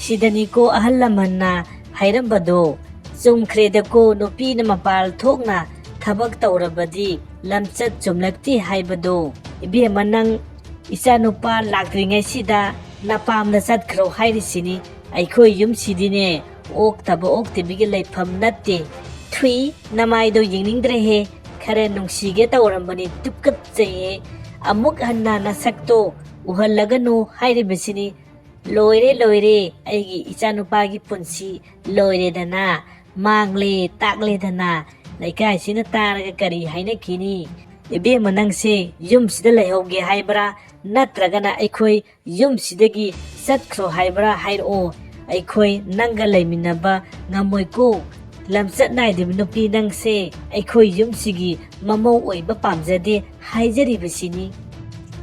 ꯁꯤꯗꯅꯤꯀꯣ ꯑꯍꯜ ꯂꯃꯟꯅ ꯍꯥꯏꯔꯝꯕꯗꯣ꯫ ꯆꯨꯝꯈ꯭ꯔꯦꯗꯀꯣ, ꯅꯨꯄꯤꯅ ꯃꯄꯥꯜ ꯊꯣꯛꯅ ꯊꯕꯛ ꯇꯧꯔꯕꯗꯤ ꯂꯝꯆꯠ ꯆꯨꯝꯂꯛꯇꯦ ꯍꯥꯏꯕꯗꯣ꯫ ꯏꯕꯦꯝꯃ, ꯅꯪ ꯏꯆꯥꯅꯨꯄꯥ ꯂꯥꯛꯇ꯭ꯔꯤꯉꯩꯁꯤꯗ ꯅꯄꯥꯝꯗ ꯆꯠꯈ꯭ꯔꯣ ꯍꯥꯏꯔꯤꯁꯤꯅꯤ꯫ ꯑꯩꯈꯣꯏ ꯌꯨꯝꯁꯤꯗꯤꯅꯦ, ꯑꯣꯛꯇꯕ ꯑꯣꯛꯇꯕꯤꯒꯤ ꯂꯩꯐꯝ ꯅꯠꯇꯦ꯫ ꯊꯨꯏ, ꯅꯃꯥꯏꯗꯣ ꯌꯦꯡꯅꯤꯡꯗ꯭ꯔꯦꯍꯦ꯫ ꯈꯔ ꯅꯨꯡꯁꯤꯒꯦ ꯇꯧꯔꯝꯕꯅꯤ, ꯇꯨꯀꯠꯆꯩꯍꯦ꯫ ꯑꯃꯨꯛ ꯍꯟꯅ ꯅꯁꯛꯇꯣ ꯎꯍꯜꯂꯒꯅꯨ ꯍꯥꯏꯔꯤꯕꯁꯤꯅꯤ꯫ ꯂꯣꯏꯔꯦ, ꯂꯣꯏꯔꯦ, ꯑꯩꯒꯤ ꯏꯆꯥꯅꯨꯄꯥꯒꯤ ꯄꯨꯟꯁꯤ ꯂꯣꯏꯔꯦꯗꯅ, ꯃꯥꯡꯂꯦ ꯇꯥꯛꯂꯦꯗꯅ꯫ ꯂꯩꯀꯥꯏꯁꯤꯅ ꯇꯥꯔꯒ ꯀꯔꯤ ꯍꯥꯏꯅꯈꯤꯅꯤ? ꯏꯕꯦꯝꯃ, ꯅꯪꯁꯦ ꯌꯨꯝꯁꯤꯗ ꯂꯩꯍꯧꯒꯦ ꯍꯥꯏꯕ꯭ꯔꯥ, ꯅꯠꯇ꯭ꯔꯒꯅ ꯑꯩꯈꯣꯏ ꯌꯨꯝꯁꯤꯗꯒꯤ ꯆꯠꯈ꯭ꯔꯣ ꯍꯥꯏꯕ꯭ꯔꯥ ꯍꯥꯏꯔꯛꯑꯣ꯫ ꯑꯩꯈꯣꯏ ꯅꯪꯒ ꯂꯩꯃꯤꯟꯅꯕ ꯉꯝꯃꯣꯏꯀꯣ꯫ ꯂꯝꯆꯠ ꯅꯥꯏꯗꯕ ꯅꯨꯄꯤ ꯅꯪꯁꯦ ꯑꯩꯈꯣꯏ ꯌꯨꯝꯁꯤꯒꯤ ꯃꯃꯧ ꯑꯣꯏꯕ ꯄꯥꯝꯖꯗꯦ ꯍꯥꯏꯖꯔꯤꯕꯁꯤꯅꯤ꯫"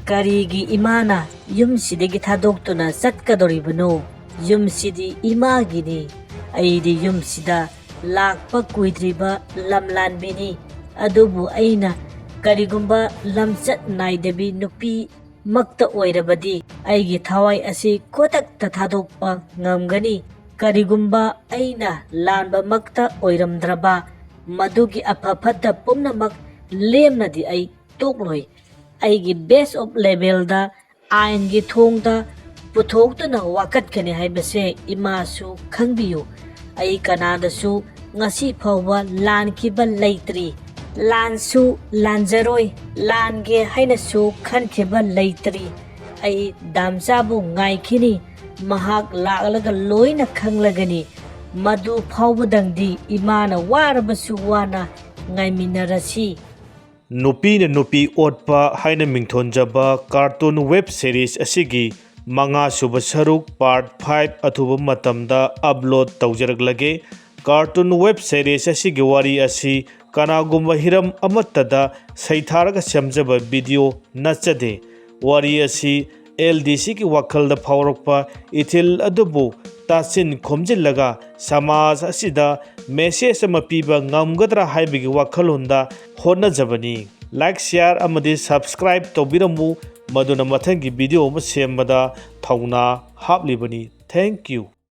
"ꯀꯔꯤꯒꯤ ꯏꯃꯥꯅ ꯌꯨꯝꯁꯤꯗꯒꯤ ꯊꯥꯗꯣꯛꯇꯨꯅ ꯆꯠꯀꯗꯧꯔꯤꯕꯅꯣ? ꯌꯨꯝꯁꯤꯗꯤ ꯏꯃꯥꯒꯤꯅꯤ꯫ ꯑꯩꯗꯤ ꯌꯨꯝꯁꯤꯗ ꯂꯥꯛꯄ ꯀꯨꯏꯗ꯭ꯔꯤꯕ ꯂꯝꯂꯥꯟꯕꯤꯅꯤ꯫ ꯑꯗꯨꯕꯨ ꯑꯩꯅ ꯀꯔꯤꯒꯨꯝꯕ ꯂꯝꯆꯠ ꯅꯥꯏꯗꯕꯤ ꯅꯨꯄꯤ ꯃꯛꯇ ꯑꯣꯏꯔꯕꯗꯤ ꯑꯩꯒꯤ ꯊꯋꯥꯏ ꯑꯁꯤ ꯈꯨꯗꯛꯇ ꯊꯥꯗꯣꯛꯄ ꯉꯝꯒꯅꯤ꯫ ꯀꯔꯤꯒꯨꯝꯕ ꯑꯩꯅ ꯂꯥꯟꯕꯃꯛꯇ ꯑꯣꯏꯔꯝꯗ꯭ꯔꯕ, ꯃꯗꯨꯒꯤ ꯑꯐ ꯐꯠꯇ ꯄꯨꯝꯅꯃꯛ ꯂꯦꯝꯅꯗꯤ ꯑꯩ ꯇꯣꯛꯂꯣꯏ꯫ ꯑꯩꯒꯤ best of levelꯗ ꯑꯥꯏꯟꯒꯤ ꯊꯣꯡꯗ ꯄꯨꯊꯣꯛꯇꯨꯅ ꯋꯥꯀꯠꯀꯅꯤ ꯍꯥꯏꯕꯁꯦ ꯏꯃꯥꯁꯨ ꯈꯪꯕꯤꯌꯨ꯫ ꯑꯩ ꯀꯅꯥꯗꯁꯨ ꯉꯁꯤ ꯐꯥꯎꯕ ꯂꯥꯟꯈꯤꯕ ꯂꯩꯇ꯭ꯔꯤ, ꯂꯥꯟꯁꯨ ꯂꯥꯟꯖꯔꯣꯏ, ꯂꯥꯟꯒꯦ ꯍꯥꯏꯅꯁꯨ ꯈꯟꯈꯤꯕ ꯂꯩꯇ꯭ꯔꯤ꯫ ꯑꯩ ꯗꯥꯝꯆꯥꯕꯨ ꯉꯥꯏꯈꯤꯅꯤ, ꯃꯍꯥꯛ ꯂꯥꯛꯂꯒ ꯂꯣꯏꯅ ꯈꯪꯂꯒꯅꯤ꯫ ꯃꯗꯨ ꯐꯥꯎꯕꯗꯪꯗꯤ ꯏꯃꯥꯅ ꯋꯥꯔꯕꯁꯨ ꯋꯥꯅ ꯉꯥꯏꯃꯤꯟꯅꯔꯁꯤ꯫ ꯅꯨꯄꯤꯅ ꯅꯨꯄꯤ ꯑꯣꯠꯄ ꯍꯥꯏꯅ ꯃꯤꯡꯊꯣꯟꯖꯕ cartoon web series ꯑꯁꯤꯒꯤ ꯃꯉꯥ ꯁꯨꯕ ꯁꯔꯨꯛ part five ꯑꯊꯨꯕ ꯃꯇꯝꯗ upload ꯇꯧꯖꯔꯛꯂꯒꯦ꯫ Cartoon web series ꯑꯁꯤꯒꯤ ꯋꯥꯔꯤ ꯑꯁꯤ ꯀꯅꯥꯒꯨꯝꯕ ꯍꯤꯔꯝ ꯑꯃꯠꯇꯗ ꯁꯩꯊꯥꯔꯒ ꯁꯦꯝꯖꯕ video ꯅꯠꯆꯗꯦ꯫ ꯋꯥꯔꯤ ꯑꯁꯤ LDCꯒꯤ ꯋꯥꯈꯜꯗ ꯐꯥꯎꯔꯛꯄ ꯏꯊꯤꯜ ꯑꯗꯨꯕꯨ ꯇꯥꯁꯤꯟ ꯈꯣꯝꯖꯤꯜꯂꯒ ꯁꯃꯥꯖ ꯑꯁꯤꯗ message ꯑꯃ ꯄꯤꯕ ꯉꯝꯒꯗ꯭ꯔꯥ ꯍꯥꯏꯕꯒꯤ ꯋꯥꯈꯜꯂꯣꯟꯗ ꯍꯣꯠꯅꯖꯕꯅꯤ꯫ Like, share ꯑꯃꯗꯤ subscribe ꯇꯧꯕꯤꯔꯝꯃꯨ, ꯃꯗꯨꯅ ꯃꯊꯪꯒꯤ video ꯑꯃ ꯁꯦꯝꯕꯗ ꯊꯧꯅꯥ ꯍꯥꯞꯂꯤꯕꯅꯤ꯫ Thank you꯫